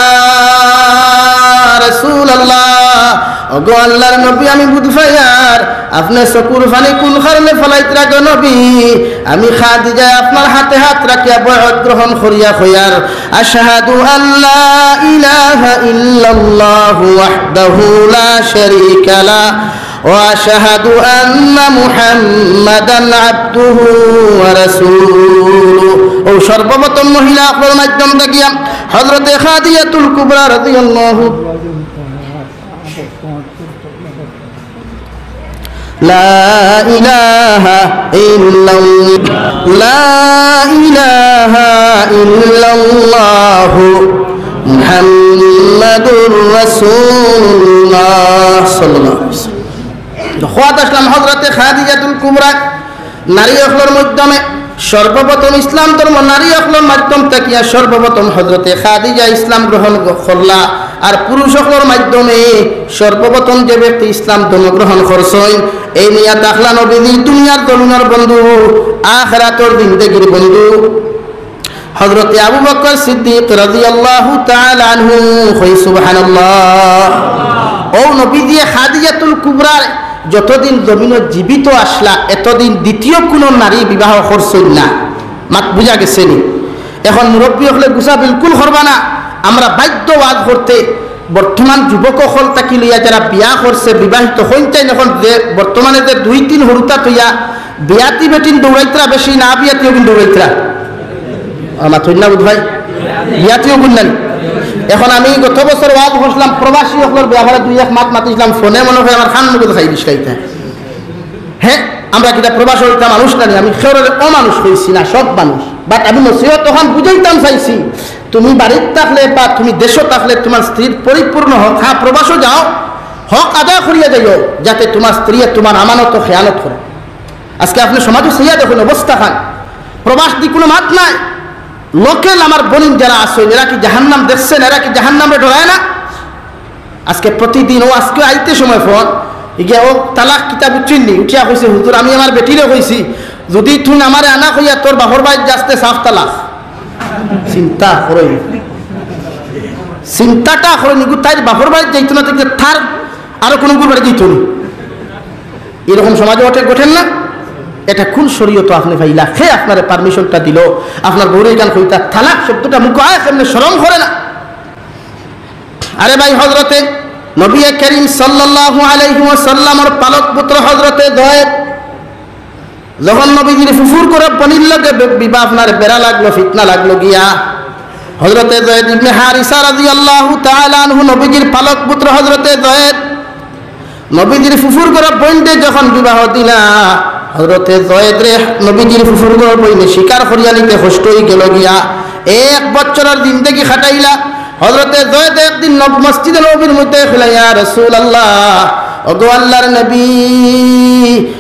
রাসূলুল্লাহ, ওগো আল্লাহর নবী, আমি বুঝ পাইয়ার আপনে চকুর পানি কোন কারণে ফালাইতরা গো নবী?" আমি খাদিজায় আপনার হাতে হাত রাখিয়া বয়ত গ্রহণ করিয়া কইয়ার, "আশহাদু আল্লা ইলাহা ইল্লাল্লাহু ওয়াহদাহু লা শারীকা লাহ।" ওয়া আশহাদু আন্না মুহাম্মাদান আবদুহু ওয়া রাসূলুহু। ও সর্বপ্রথম মহিলা অকলর মাধ্যম থাকিয়া হযরতে খাদিজাতুল কুবরা রাদিয়াল্লাহু লা ইলাহা ইল্লাল্লাহ, লা ইলাহা ইল্লাল্লাহু মুহাম্মাদুর রাসূলুল্লাহ সাল্লাল্লাহু আলাইহি ওয়াসাল্লাম। তো খোয়াত আসলাম হযরতে খাদিজাতুল কুবরা নারী অকলর মাধ্যমে সর্বপ্রথম ইসলাম ধর্ম নারী অকলর মাধ্যম থাকিয়া সর্বপ্রথম হযরতে খাদিজা ইসলাম গ্রহণ গ-, করলা। আর পুরুষ অকলর মাধ্যমে সর্বপ্রথম যে ব্যক্তি ইসলাম ধর্ম গ্রহণ করছইন, এই নিয়া থাকলা নবীজির দুনিয়ার জমিনর বন্ধু, আখিরাতর জিন্দেগির বন্ধু। হযরতে আবু বকর সিদ্দিক রাদিয়াল্লাহু তাআলা আনহু, কই সুবহানাল্লাহ। ও নবীজিয়ে খাদিজাতুল কুবরার যতদিন জমিনো জীবিত আসলা, এতদিন দ্বিতীয় কুনু নারী বিবাহ করছইন না। মাত বুঝা গেছে নি? এখন মুরব্বী অকলে গুছা বিলকুল করবা না। আমরা বাধ্য ওয়াজ করতে, বর্তমান যুবক অকল থাকি লইয়া যারা বিয়া করছে, বিবাহিত হইন চাইন, এখন যে বর্তমানে যে দুই তিন হুরুতা তইয়া বিয়াতি বেটিন দৌড়াইতরা বেশি না বিয়াতি অগুন দৌড়াইতরা? আমার থইন না বুধ ভাই, বিয়াতি অগুন নানি। এখন আমি গত বছর ওয়াজ করছিলাম, প্রবাসী অকলর ব্যাপারে দুই এক মাত মাতিছিলাম, ফোনে মনে হয় আমার খান মুখে খাই দিস খাইতে। হ্যাঁ, আমরা কিতা প্রবাস হইতাম মানুষ নানি, আমি কেউরে অমানুষ কইছি না, সব মানুষ। But আমি নসিহত তখন বুঝাইতাম চাইছি, তুমি বাড়িত থাকলে বা তুমি দেশো থাকলে তোমার স্ত্রীর পরিপূর্ণ হক, হ্যাঁ, প্রবাসও যাও, হক আদায় করিয়া যাইও, যাতে তোমার স্ত্রী তোমার আমানত খেয়ানত করে। আজকে আপনি সমাজও চাইয়া দেখুন অবস্থা খান, প্রবাস দি কোনো মাত নাই। লোকাল আমার বনিন যারা আছইন, এরা কি জাহান্নাম দেখছেন? এরা কি জাহান্নামরে ডরায় না? আজকে প্রতিদিন ও আজকে আইতে সময় ফোন, ইগে ও তালাক কিতা বুঝছইন নি? উঠিয়া কইছে, "হুজুর, আমি আমার বেটিরে কইছি, যদি তুই আমারে আনা কইয়া তোর বাপর বাড়িত যাস্তে সাফ তালাক।" চিন্তা করো, চিন্তাটা করো নি, তাইর বাপর বাড়িত যাইতো না, তাইলে তার আরো কোনো বাড়ি যাইতো নি। এরকম সমাজে ওঠে, ঘটেন না? এটা কোন শরীয়ত আপনি পাইলা? কে আপনারে পারমিশনটা দিল? আপনার বউরে এখান কইতা তালাক শব্দটা মুখো আয়, কেমনে শরম করে না? আরে ভাই, হযরতে নবী করিম সাল্লাল্লাহু আলাইহি ওয়াসাল্লামর পালক পুত্র হযরতে জয়েদ, যখন নবীজির ফুফুর ঘরর বনির লগে বি-, বিবাহ আপনার বেড়া লাগলো, ফিতনা লাগলো গিয়া, হযরতে জয়েদ ইবনে হারিসা রাদিয়াল্লাহু তাআলা আনহু নবীজির পালক পুত্র হযরতে জয়েদ নবীজির ফুফুর ঘরর বইনরে যখন বিবাহ দিলা, হযরতে জয়েদরে নবীজির ফুফুর ঘরর বইনে স্বীকার করিয়া নিতে কষ্ট হই গেল গিয়া। এক বছরর জিন্দেগি খাটাইলা। হযরতে জয়দে একদিন নব-, মসজিদে নববীর মধ্যে কইলা, "ইয়া রাসূলুল্লাহ, ওগো আল্লাহর নবী,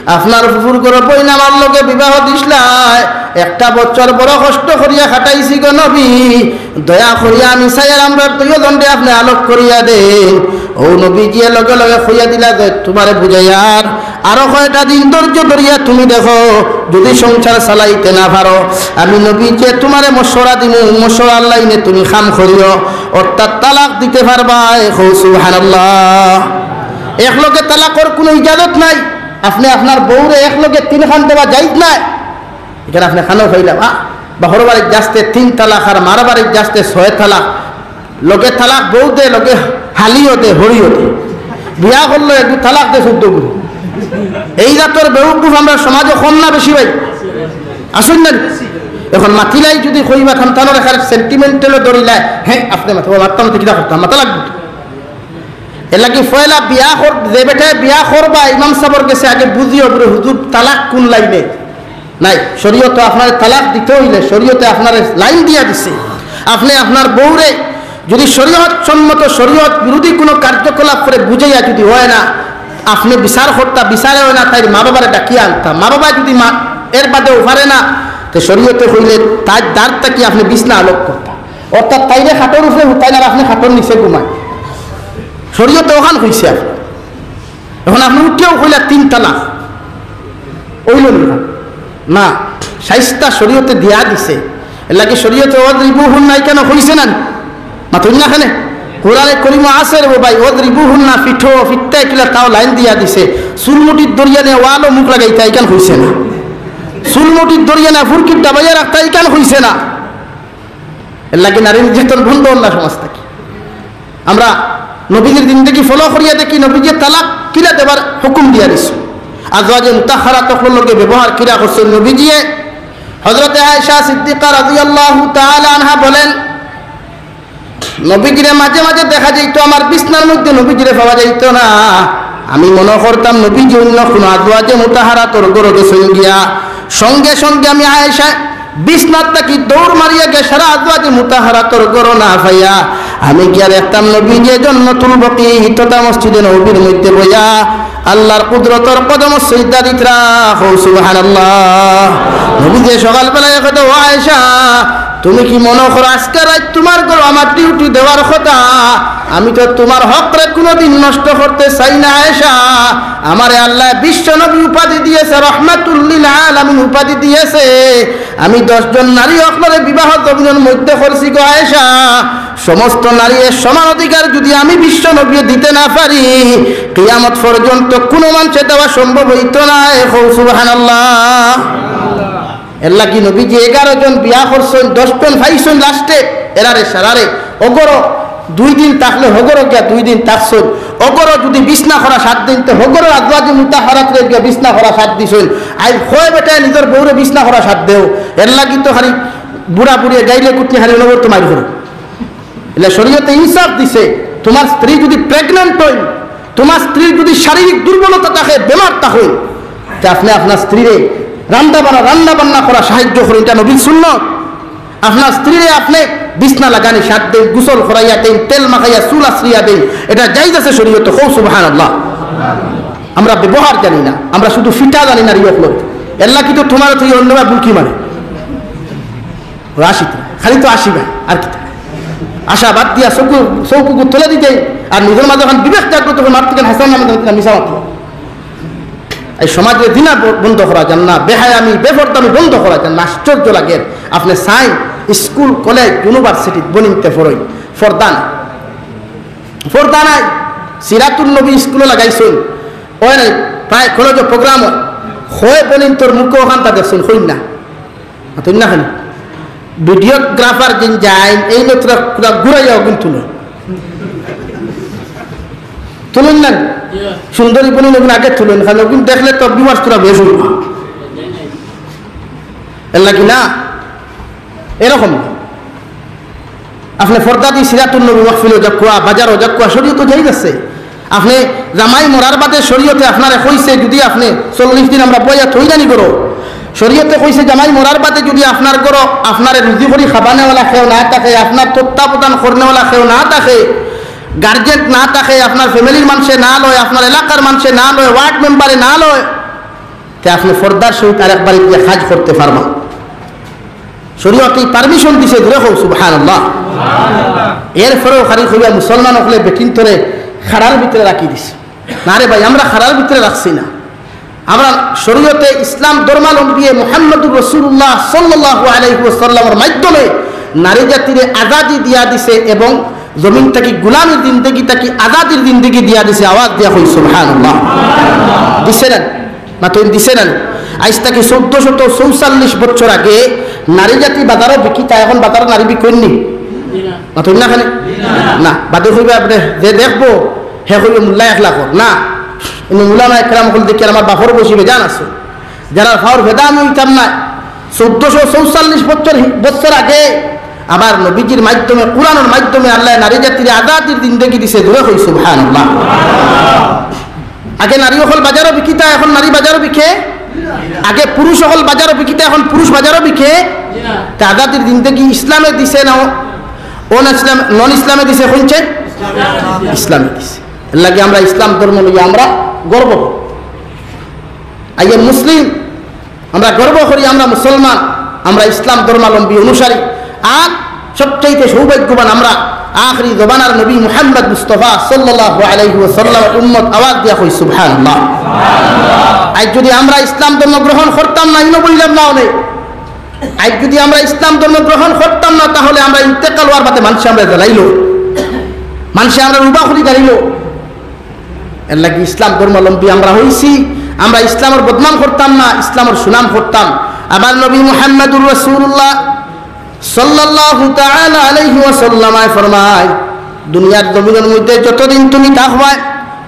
আপনার ফুফুর ঘরর বইন আমার লগে বিবাহ দিছলায়, একটা বছর বড় কষ্ট করিয়া কাটাইছি গো নবী, দয়া করিয়া আমি চাইয়ার আমরার দুইওজনরে আপনে আলোক করিয়া দেইন।" অউ নবীজিয়ে লগে লগে কইয়া দিলা যে, "তুমারে বুঝাইয়ার, আরো কয়টা দিন ধৈর্য ধরিয়া তুমি দেখো, যুদি সংসার চালাইতে না পারো, আমি নবীজিয়ে তুমারে মশওয়ারা দিমু, মশওয়ারার লাইনে তুমি কাম করিও।" অর্থাৎ তালাক দিতে পারবায়। কও সুবহানাল্লাহ। একলগে তালাকর কুনু ইজাজত নাই। আপনে আপনার বউরে একলগে তিনখান দেওয়া জায়েজ নায়। ইখান আপনে খানো পাইলা, আ, বাপর বাড়িত যাইতে তিন তালাক আর মার বাড়িত যাইতে ছয় তালাক। লগে তালাক বউ দে, লগে হালিও দে, হরিও দে। বিয়া করলো একটু তালাক দে চৌদ্দ গুণ। এই জাতর বেউকুফ আমরার সমাজো কম না বেশি ভাই? আছইন না? এখন মাতিলাই যুদি কইবা খান তানর এখানে sentimental-ও ধরিলায়, হ্যাঁ, আপনে মাতবা, মাততাম তো কিতা করতাম, মাতা লাগবো তো। এরলাগি পয়লা বিয়া কর-, যে বেটায় বিয়া করবা, ইমাম সাবর গেছে আগে বুঝিও, বুলে, "হুজুর, তালাক কুন লাইনে?" নাই, শরীয়তে আপনারে তালাক দিতে অইলে শরীয়তে আপনারে লাইন দিয়া দিছে। আপনে আপনার বউরে যুদি শরীয়ত সম্মত, শরীয়ত বিরোধী কুনু কার্যকলাপ করে বুঝাইয়া যুদি অয় না, আপনে বিচার করতা, বিচারে অয় না, তাইর মা বাবারে ডাকিয়া আনতা। মা বাবা যুদি মা-, এর বাদেও পারে না, তে শরীয়তে কইলে তাইর দাঁত থাকি আপনে বিছনা আলোক করতা। অর্থাৎ তাইরে খাটর উপরে হুতাইন আর আপনে খাটর নিচে ঘুমাইন। শরীয়তে অখান কইছে। আর এখন আপনে উঠিয়াও কইলা তিন তালাক, অইলো না? না, শাস্তি শরীয়তে দিয়া দিছে। এরলাগি শরীয়তে "ওয়াদরিবুহুন্না" ইখানো কইছে না? মাতইন না কেনে? কোরআনে করিমো আছে রে ভাই, "ওয়াদরিবুহুন্না", পিটো, পিটতে কিলা তাও লাইন দিয়া দিছে। চুলমুঠিত ধরিয়া নিয়া ওয়ালো মুখ লাগাইতা, ইখান কইছে না। চুলমুঠিত ধরিয়া নিয়া ফুরকিত দাবাইয়া রাখতা, ইখান কইছে না। এরলাগি নারী নির্যাতন বন্ধ অর না সমাজ থাকি। আমরা নবীজির জিন্দেগি follow করিয়া দেখি, নবীজিয়ে তালাক কিলা দেবার হুকুম দিয়া দিছইন, আজওয়াজে মুতাহহারাত অকলর লগে ব্যবহার কিলা করছইন নবীজিয়ে। হযরতে আয়েশা সিদ্দিকা রাদিয়াল্লাহু তাআলা আনহা বলেন, নবীজিরে মাঝে মাঝে দেখা যাইতো, আমার বিছনার মধ্যে নবীজিরে পাওয়া যাইতো না। আমি মনো করতাম নবীজি অইন্য কুনু আজওয়াজে মুতাহহারাতর ঘরো গেছইন গিয়া। সঙ্গে সঙ্গে আমি আয়েশা বিছনার থাকি দৌড় মারিয়া গিয়া সারা আজওয়াজে মুতাহহারাতর ঘরো না পাইয়া আমি গিয়া দেখতাম নবীজিয়ে জন্নতুল বকি তথা মসজিদে নববীর মধ্যে বইয়া আল্লাহর কুদরতর কদমো সিজদা দিতরা। কও সুবহানাল্লাহ। নবীজিয়ে সকালবেলায় কইতা, "ও আয়েশা, তুমি কি মনো করো আজকে রাইত তুমার ঘরো আমার duty দেওয়ার কথা? আমি তো তুমার হকরে কুনুদিন নষ্ট করতে চাই না আয়েশা। আমারে আল্লায় বিশ্ব নবী উপাধি দিয়েছে, রহমাতুল লিল আলামিন উপাধি দিয়েছে। আমি দশ জন নারী অকলরে বিবাহ জমিনর মধ্যে করছি গো আয়েশা। সমস্ত নারীরে সমান অধিকার যুদি আমি বিশ্ব নবীয়ে দিতে না পারি, কিয়ামত পর্যন্ত কুনু মানষে দেওয়া সম্ভব অইতো নায়।" কও সুবহানাল্লাহ। এরলাগি নবীজি এগারো জন বিয়া করছইন, দশ জন পাইছইন last-এ, এরারে সারারে অউ ঘরো দুই দিন থাকলে হউ ঘরো গিয়া দুই দিন থাকছইন। অউ ঘরো যুদি বিছনা করা সাত দিন, তে হউ ঘরো আজওয়াজে মুতাহহারাতরে গিয়া বিছনা করা সাত দিছইন। আইজ কয় বেটায় নিজর বউরে বিছনা করা সাত দেও? এরলাগি তো খালি বুড়া বুড়িয়ে গাইলে কুটনি খালি অনবরত মাইর করো। এলা শরীয়তে ইনসাফ দিছে, তুমার স্ত্রী যুদি pregnant অইন, তুমার স্ত্রীর যুদি শারীরিক দুর্বলতা থাকে, বেমার থাকে, তে আপনে আপনার স্ত্রীরে রান্দা বাড়া, রান্না বান্না করা সাহায্য করইন, ইটা নবীর সুন্নত। আপনার স্ত্রীরে আপনে বিছনা লাগানি সাত দেইন, গোসল করাইয়া দেইন, তেল মাখাইয়া চুল আছড়িয়া দেইন, ইটা জায়েজ আছে শরীয়তে। কও সুবহানাল্লাহ। আমরা ব্যবহার জানি না, আমরা শুধু ফিটা জানি না, রিয়ক লোক। এরলাগি তো তুমার তো এই অন্যরা বুলকি মারে। ও আশি তো, খালি তো আশি ভাই, আর কিতা? আশা বাদ দিয়া চউখ, চউখ তুলে দিতে, আর নিজর মাঝে অখন বিবেক জাগ্রত করে মারতে কেন, হাসান নামে জানতে না, মিছা মারতে। এই সমাজে জিনা ব-, বন্ধ করা যার না, বেহায়ামি, বেপর্দামি বন্ধ করা যার না। আশ্চর্য লাগে, আপনে চাইন স্কুল, কলেজ, ইউনিভার্সিটি বইনিন্তে পড়ইন, পর্দা নাই, পর্দা নাই। সিরাতুন নবী স্কুলো লাগাইছইন, অয় নাই, প্রায় কলেজো program অয়, কয় বইনিন্তর মুখো অখানতা দেখছইন, কইন না। মাতইন না কেনে? Videographer যেইন যাইন, এইন থুড়া, থুড়া ঘুরাইয়া অগুন তুলইন। তুলইন না? সুন্দরী বইনিন অগুন আগে তুলইন, কারণ অগুন দেখলে তো viewers থুড়া বেশ অইবো। এরলাগি না? এরকম। আপনে পর্দা দি সিরাতুন নবী মাহফিলো যাউক্কা, বাজারো যাউক্কা, শরীয়তো জায়েজ আছে। আপনে জামাই মরার বাদে শরীয়তে আপনারে কইছে, যুদি আপনে চল্লিশ দিন আমরা বইয়া থইরানি করো, শরীয়তে কইছে, জামাই মরার বাদে যুদি আপনার ঘরো আপনারে রুজি করি খাবানেওয়ালা কেউ না থাকে, আপনার তত্ত্বাবধান করনেওয়ালা কেউ না থাকে, গার্জেন না থাকে, আপনার ফ্যামিলির মানষে না লয়, আপনার এলাকার মানষে না লয়, ওয়ার্ড মেম্বারে না লয়, তে আপনে পর্দার সহিত আরেক বাড়িত গিয়া কাজ করতে পারবা। শরীয়তে পারমিশন দিছে, জোরে কও সুবহানাল্লাহ। এরপরেও খালি কইবা মুসলমান অকলে বেটিন্তরে খাড়ার ভিতরে রাখি দিছে। না রে ভাই, আমরা খাড়ার ভিতরে রাখছি না। আমরা শরীয়তে ইসলাম ধর্মাবলম্বী মুহাম্মদুর রাসূলুল্লাহ সাল্লাল্লাহু আলাইহি ওয়াসাল্লামর মাধ্যমে নারী জাতিরে আজাদি দিয়া দিছে এবং জমিন থাকি গুলামির জিন্দেগি থাকি আজাদির জিন্দেগি দিয়া দিছে। আওয়াজ দিয়া কই সুবহানাল্লাহ। দিছে না? মাতইন দিছে না? আইজ থাকি চৌদ্দশত চৌচল্লিশ বছর আগে নারী জাতি বাজারো বিকিতা, এখন বাজারো নারী বিকইন নি? মাতইন না কেনে? না, বাদে কইবা আপনে, যে দেখবো, হে কইবো মুল্লা একলা কর। না, ইনো উলামা একরাম অকল দেখি আমার বাপর বয়সী বেজান আছে, যারা ফাওর ভেদা আমি হইতাম না। চৌদ্দশো চৌচল্লিশ বছর, বছর আগে আবার নবীজির মাধ্যমে, কোরআনের মাধ্যমে আল্লাহ নারী জাতির আজাদির জিন্দেগি দিছে। জোরে কই সুবহানাল্লাহ। আগে নারী অকল বাজারো বিকিতা, এখন নারী বাজারো বিকে। আগে পুরুষ অকল বাজারো বিকিতা, এখন পুরুষ বাজারো বিকে। তে আজাদির জিন্দেগি ইসলামে দিছে না অন ইসলাম, নন ইসলামে দিছে? কইছে ইসলামে দিছে। এর লাগি আমরা ইসলাম ধর্ম লইয়া আমরা গর্ব করি। আইয়ে মুসলিম, আমরা গর্ব করি আমরা মুসলমান, আমরা ইসলাম ধর্মাবলম্বী অনুসারী। আর সবচাইতে সৌভাগ্যবান আমরা আখরি জমানার নবী মুহাম্মদ মুস্তফা সাল্লাল্লাহু আলাইহি ওয়াসাল্লাম উম্মত। আওয়াজ দিয়া কই সুবহানাল্লাহ। আইজ যুদি আমরা ইসলাম ধর্ম গ্রহণ করতাম না, ইনো বললাম না অনেক, আইজ যুদি আমরা ইসলাম ধর্ম গ্রহণ করতাম না, তাহলে আমরা ইন্তেকাল হওয়ার বাদে মানষে আমরা জ্বালাইলো, মানষে আমরা রুবা করি জ্বালাইলো। এর লাগি ইসলাম ধর্মাবলম্বী আমরা হইছি, আমরা ইসলামর বদনাম করতাম না, ইসলামর সুনাম করতাম। আবার নবী মুহাম্মদুর রাসূলুল্লাহ সাল্লাল্লাহু তাআলা আলাইহি ওয়াসাল্লাম ফরমায়, দুনিয়ার জমিনের মধ্যে যতদিন তুমি থাকবায়,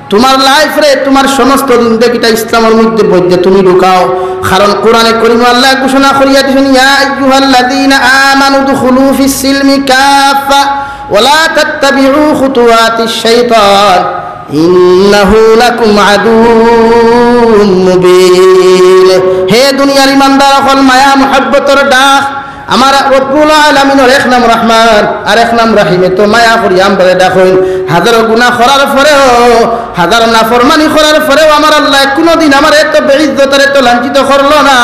তোমার লাইফ রে, তোমার সমস্ত জিন্দেগিটা ইসলামর মধ্যে, মধ্যে তুমি ঢুকাও। কারণ কোরআনে করিম আল্লাহ ঘোষণা করিয়া দিছেন, "ইয়া আইয়ুহাল্লাযীনা আমানু উদখুলু ফিস সিলমি কাফফা ওয়া লা তাত্তাবিউ খুতুওয়াতিশ শাইতান ইন্নাহু লাকুম আদুউম মুবিন।" হে দুনিয়ার ইমানদার অকল, মায়া মুহাব্বতর ডাক, আমার রব্বুল আলামিনর এক নাম রহমান, আর এক নাম রহিম। এত মায়া করি আমরারে ডাকইন। হাজারো গুনাহ করার পরেও, হাজারো নাফরমানি করার পরেও আমার আল্লাহ কোনোদিন আমার এত বেইজ্জত আর এত লাঞ্ছিত করলো না।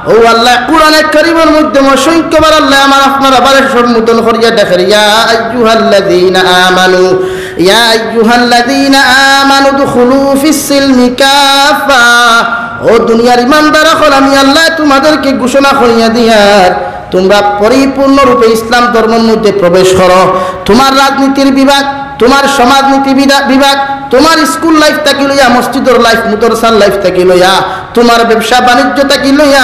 ও আল্লাহ, কোরআনে কারীমের মধ্যে অসংখ্যবার আল্লাহ আমার আপনার আবার সম্বোধন করিয়া ডাকের, ইয়া আইয়ুহাল্লাযীনা আমানু, ইয়া আইয়ুহাল্লাযীনা আমানু উদখুলু ফিস সিলমি কাফফা। ও দুনিয়ার ইমানদার অকল, আমি আল্লাহ তোমাদেরকে ঘোষণা করিয়া দিয়ার, তোমরা পরিপূর্ণ রূপে ইসলাম ধর্মের মধ্যে প্রবেশ করো। তোমার রাজনীতির বিভাগ, তোমার সমাজনীতি বিধা-, বিভাগ, তোমার স্কুল লাইফ থাকি লইয়া, মসজিদর লাইফ, মাদ্রাসার লাইফ থাকি লইয়া, তোমার ব্যবসা বাণিজ্য থাকি লইয়া,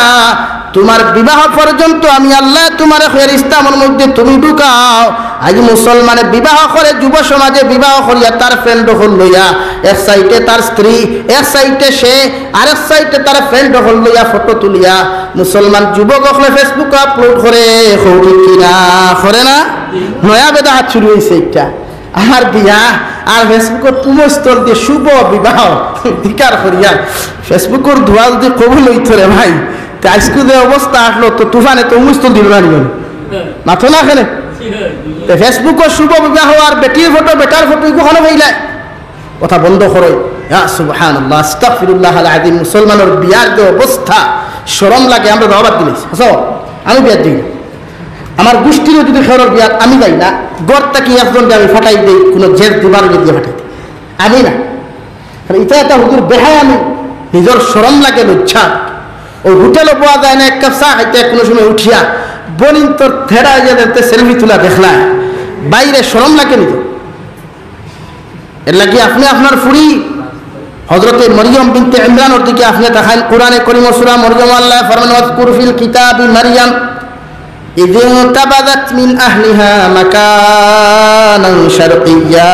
তোমার বিবাহ পর্যন্ত আমি আল্লাহ তোমারে কইয়ার ইসলামর মধ্যে তুমি ঢুকাও। আইজ মুসলমানে বিবাহ করে, যুব সমাজে বিবাহ করিয়া তার ফ্রেন্ড অকল লইয়া, এক সাইডে তার স্ত্রী, এক সাইডে সে, আর এক সাইডে তার ফ্রেন্ড অকল লইয়া ফটো তুলিয়া মুসলমান যুবক অকলে Facebook-ও আপলোড করে, কও ঠিক কিনা? করে না? নয়া বেদাত শুরু হইছে একটা। আমার বিয়া আর Facebook-ও উমস্থল দিয়া শুভ বিবাহ অঙ্গীকার করিয়া Facebook-র দোয়া যদি কবুল হইতো রে ভাই, তে আইজকু যে অবস্থা আসলো, তো তুফানে তো উমস্থল দিল না নি? মাতো না কেনে? তে Facebook-ও শুভ বিবাহ আর বেটির ফটো, বেটার ফটো, ইগু কেনে পাইলায়? কথা বন্ধ করো। ইয়া সুবহানাল্লাহ, আস্তাগফিরুল্লাহ আল আযীম। মুসলমানর বিয়ার যে অবস্থা, শরম লাগে। আমরা দাওয়াত দিলাইছি, হাছা, আমি বিয়াত যাই না। আমার গোষ্ঠীরও যদি কেউর বিয়াত আমি যাই না, ঘর থাকি একজনরে আমি ফাটাই দেই, কোনো জের দিবার যদি ফাটাই দেই, আমি না। কারণ ইটা একটা হুজুর বেহায়া, আমি নিজর শরম লাগে, লজ্জা। ও হোটেলো বওয়া যায় না, এক কাপ চা খাইতে কোনো সময় উঠিয়া, বনিন তোর থেরা হইয়া যাতে সেলফি তুলা দেখলায়, বাইরে শরম লাগে নিজর। এর লাগি আপনে আপনার ফুরি হযরতে মরিয়ম বিনতে ইমরানর দিকে আপনে তাকাইন। কোরআনে করিম সূরা মরিয়ম আল্লাহ ফরমান, "ওয়াজকুর ফিল কিতাবি মারিয়াম ইয ইনতাবাযাত মিন আহলিহা মাকানান শারকিয়্যা।"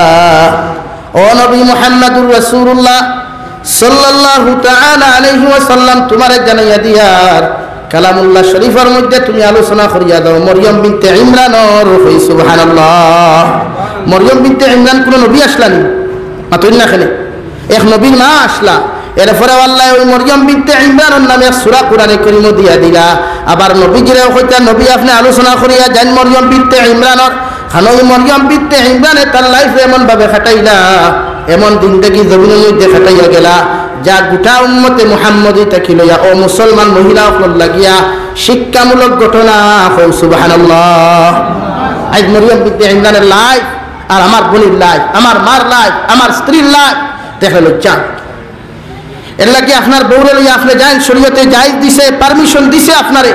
ও নবী মুহাম্মাদুর রাসূলুল্লাহ সাল্লাল্লাহু তাআলা আলাইহি ওয়াসাল্লাম, তোমারে জানাইয়া দিয়ার কালামুল্লাহ শরীফর মধ্যে তুমি আলোচনা করিয়া দাও মরিয়ম বিনতে ইমরানর। কই সুবহানাল্লাহ। মরিয়ম বিনতে ইমরান কোন নবী আসলা নি? মাতইন না কেনে? এক নবীর মা আসলা। এরপরে আল্লায় ওই মরিয়ম বিনতে ইমরানর নামে এক সূরা কোরআনে করিমো দিয়া দিলা। আবার নবীজিরেও কইতা, "নবী, আপনে আলোচনা করিয়া যাইন মরিয়ম বিনতে ইমরানর।" কারণ ওই মরিয়ম বিনতে ইমরানে তার life এমন ভাবে কাটাইলা, এমন জিন্দেগি জমিনর মধ্যে কাটাইয়া গেলা, যা গোটা উম্মতে মুহাম্মদী থাকি লইয়া ও মুসলমান মহিলা অকলর লাগিয়া শিক্ষামূলক ঘটনা। কও সুবহানাল্লাহ। আইজ মরিয়ম বিনতে ইমরানর life আর আমার বইনর life, আমার মার life, আমার স্ত্রীর life, দেখলে লজ্জা। এর লাগি আপনার বউরে লইয়া আপনে যাইন, শরীয়তে জায়েজ দিছে, permission দিছে আপনারে,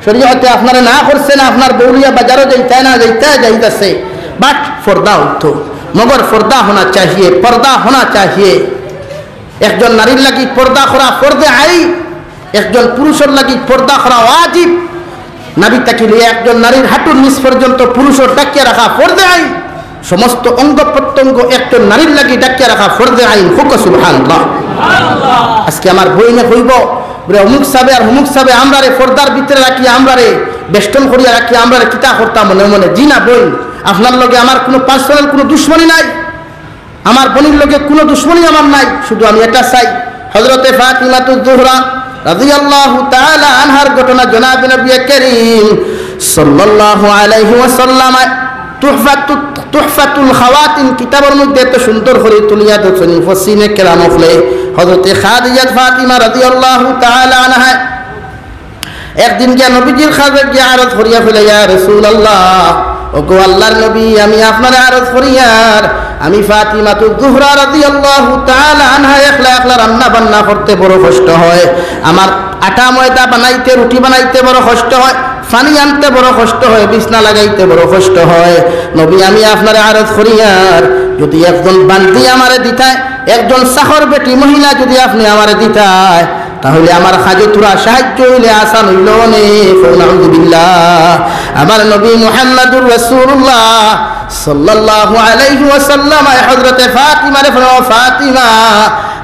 শরীয়তে আপনারে না করছে না, আপনার বউ লইয়া বাজারো যাইতা না যাইতা জায়েজ আছে, but পর্দা অইতো, মগর পর্দা হোনা চাহিয়ে, পর্দা হোনা চাহিয়ে। একজন নারীর লাগি পর্দা করা ফরজে আইন, একজন পুরুষর লাগি পর্দা করা ওয়াজিব। নাভি থাকি লইয়া একজন নারীর হাঁটুর নিচ পর্যন্ত পুরুষর ঢাকিয়া রাখা ফরজে আইন। সমস্ত অঙ্গ প্রত্যঙ্গ একজন নারীর লাগি ঢাকিয়া রাখা ফরজে আইন। কও সুবহানাল্লাহ। আজকে আমার বইনে কইবো, "বলে অমুক সাবে আর অমুক সাবে আমরারে পর্দার ভিতরে রাখিয়া, আমরারে বেষ্টন করিয়া রাখিয়া, আমরারে কিতা করতা মনে মনে?" জি না বইন, আপনার লগে আমার কোনো personal কোনো দুশমনি নাই। আমার বইনর লগে কোনো দুশমনি আমার নাই, শুধু আমি এটা চাই, হযরতে ফাতিমাতুজ জোহরা রাদিয়াল্লাহু তাআলা আনহার ঘটনা জনাবে নবী করিম সাল্লাল্লাহু আলাইহি ওয়াসাল্লাম তুহফাতুত, তুহফাতুল খাওয়াতিন কিতাবর মধ্যে এত সুন্দর করি তুলিয়া ধরছইন মুফাসসিরিনে কেরাম অকলে। হযরতে খাদিজাত ফাতিমা রাদিয়াল্লাহু তাআলা আনহা একদিন গিয়া নবীজির কাছে গিয়া আরজ করিয়া কইলা, "ইয়া রাসূলুল্লাহ, ওগো আল্লাহর নবী, আমি আপনারে আরজ করিয়ার, আমি ফাতিমাতুজ জোহরা রাদিয়াল্লাহু তাআলা আনহা একলা একলা রান্না বান্না করতে বড় কষ্ট হয়, আমার আটা ময়দা বানাইতে, রুটি বানাইতে বড় কষ্ট হয়, পানি আনতে বড় কষ্ট হয়, বিছনা লাগাইতে বড় কষ্ট হয়। নবী, আমি আপনারে আরজ করিয়ার, যদি একজন বান্দি আমারে দিতায়, একজন চাকর বেটি মহিলা যদি আপনে আমারে দিতায়, তাহলে আমার কাজে থুড়া সাহায্য অইলে আসান অইলো নে।" কও নাউজুবিল্লাহ। আমার নবী মুহাম্মাদুর রাসূলুল্লাহ সাল্লাল্লাহু আলাইহি ওয়াসাল্লাম হযরতে ফাতিমারে ফরমাইন, "ফাতিমা,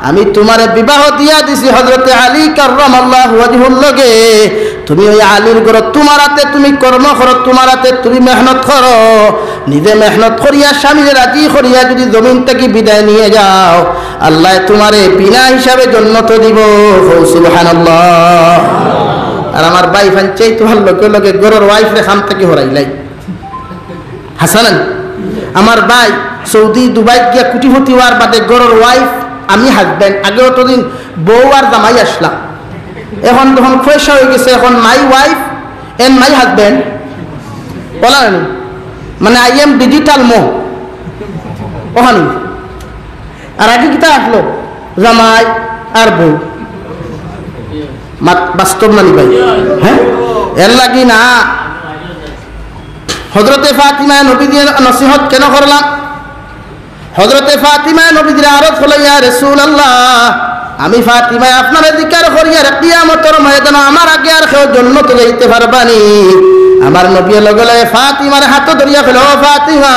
আমি তুমারে বিবাহ দিয়া দিছি হযরতে আলী কাররামাল্লাহু ওয়াজহুর লগে। তুমি ওই আলীর ঘরো তুমার আতে তুমি কর্ম করো, তুমার আতে তুমি মেহনত করো, নিজে মেহনত করিয়া স্বামীরে রাজি করিয়া যদি জমিন থাকি বিদায় নিয়া যাও, আল্লায় তুমারে বিনা হিসাবে জন্নতো দিবো।" কও সুবহানাল্লাহ। আর আমার ভাই ফাঞ্চাই তুমার লগে লগে ঘরর wife রে কাম থাকি হরাইলাই। হাসানান, আমার ভাই সৌদি দুবাই গিয়া কোটিপতি অওয়ার বাদে ঘরর wife, আমি husband, আগে অতদিন বউ আর জামাই আছলা, এখন তখন পয়সা অইগেছে, এখন my wife and my husband। বলা হয়নি? মানে, I am digital mo। ওখানে। আর আগে কিতা আছলো? জামাই আর বউ। মাত-, বাস্তব নানি ভাই? হ্যাঁ? এর লাগি না। হযরতে ফাতিমায় নবীজির নসিহত কেনে করলা? হযরতে ফাতিমায় নবীজিরে আরজ করলা, "ইয়া রাসূলুল্লাহ, আমি ফাতিমায় আপনারে জিকার করিয়ার কিয়ামতর ময়দানো আমার আগে আর কেউ জন্নতো যাইতে পারবা নি?" আমার নবীয়ে লগে লগে ফাতিমার হাতো ধরিয়া কইলা, "ও ফাতিমা,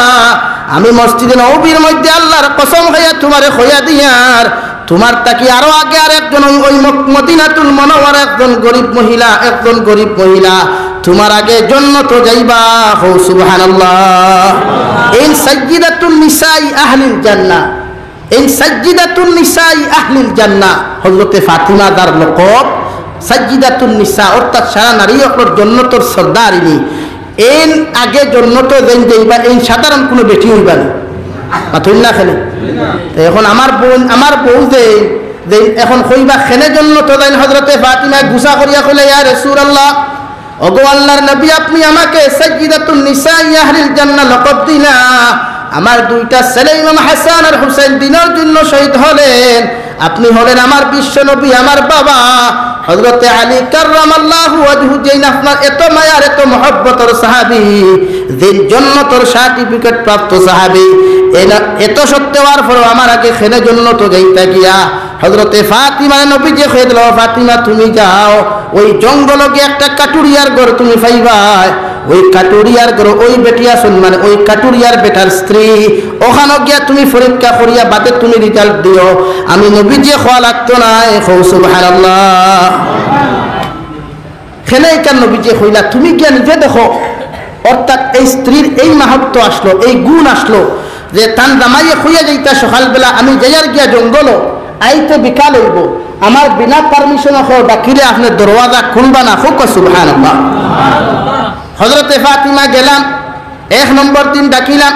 আমি মসজিদে নববীর মধ্যে আল্লাহর কসম খাইয়া তুমারে কইয়া দিয়ার, তুমার থাকি আরো আগে আর একজন ওই, ওই মক-, মদিনাতুল মুনাওয়ারা একজন গরিব মহিলা, একজন গরিব মহিলা তুমার আগে জন্নতো যাইবা।" কও সুবহানাল্লাহ। ইন সাইয়্যিদাতুন নিসাই আহলিল জান্নাহ। ইন সাইয়্যিদাতুন নিসাই আহলিল জান্নাহ। হযরতে ফাতিমা যার লকব সাইয়্যিদাতুন নিসা, অর্থাৎ সারা নারী অকলর জন্নতর সর্দারিনী। এইন আগে জন্নতো যেইন যাইবা, এইন সাধারণ কুনু বেটি অইবা না। মাতইন না কেনে? তে এখন আমার বইন, আমার বউ যে, যে এখন কইবা কেনে জন্নতো যাইন, হযরতে ফাতিমায় গুসা করিয়া কইলা, "ইয়া রাসূলুল্লাহ, ওগো আল্লাহর নবী, আপনি আমাকে সাইয়্যিদাতুন নিসাই আহলিল জান্নাহ লকব দিলা। আমার দুইটা ছেলে ইমাম হাসান আর হুসাইন দ্বীনর জন্য শহীদ হলেন।" আপনি হলেন আমার বিশ্ব নবী, আমার বাবা হযরতে আলী কাররামাল্লাহু ওয়াজহু, যেইন আপনার এত মায়ার, এত মহব্বতর সাহাবী, যেইন জন্নতর certificate প্রাপ্ত সাহাবী। এনা-, এত সত্য অওয়ার পরও আমার আগে কেনে জন্নতো যাইতা গিয়া? হযরতে ফাতিমারে নবীজিয়ে কইয়া দিলা, "ও ফাতিমা, তুমি যাও, ওই জঙ্গলো গিয়া একটা কাটুরিয়ার ঘর তুমি পাইবায়।" ওই কাটুরিয়ার ঘরো ওই বেটি আছইন, মানে ওই কাটুরিয়ার বেটার স্ত্রী, ওখানো গিয়া তুমি পরীক্ষা করিয়া বাদে তুমি result দিও, আমি নবীজিয়ে কওয়া লাগতো নায়। কও সুবহানাল্লাহ। কেনে ইখান নবীজিয়ে কইলা, তুমি গিয়া নিজে দেখো। অর্থাৎ এই স্ত্রীর এই মাহাত্ম্য আছলো, এই গুণ আছলো যে তান জামাইয়ে কইয়া যাইতা সকালবেলা, "আমি যাইয়ার গিয়া জঙ্গলো, আইতে বিকাল অইবো, আমার বিনা পারমিশনে কেউ ডাকিলে আপনে দরওয়াজা খুলবা না। কউক্কা সুবহানাল্লাহ। হযরতে ফাতিমা গেলাম, এক নম্বর দিন ডাকিলাম,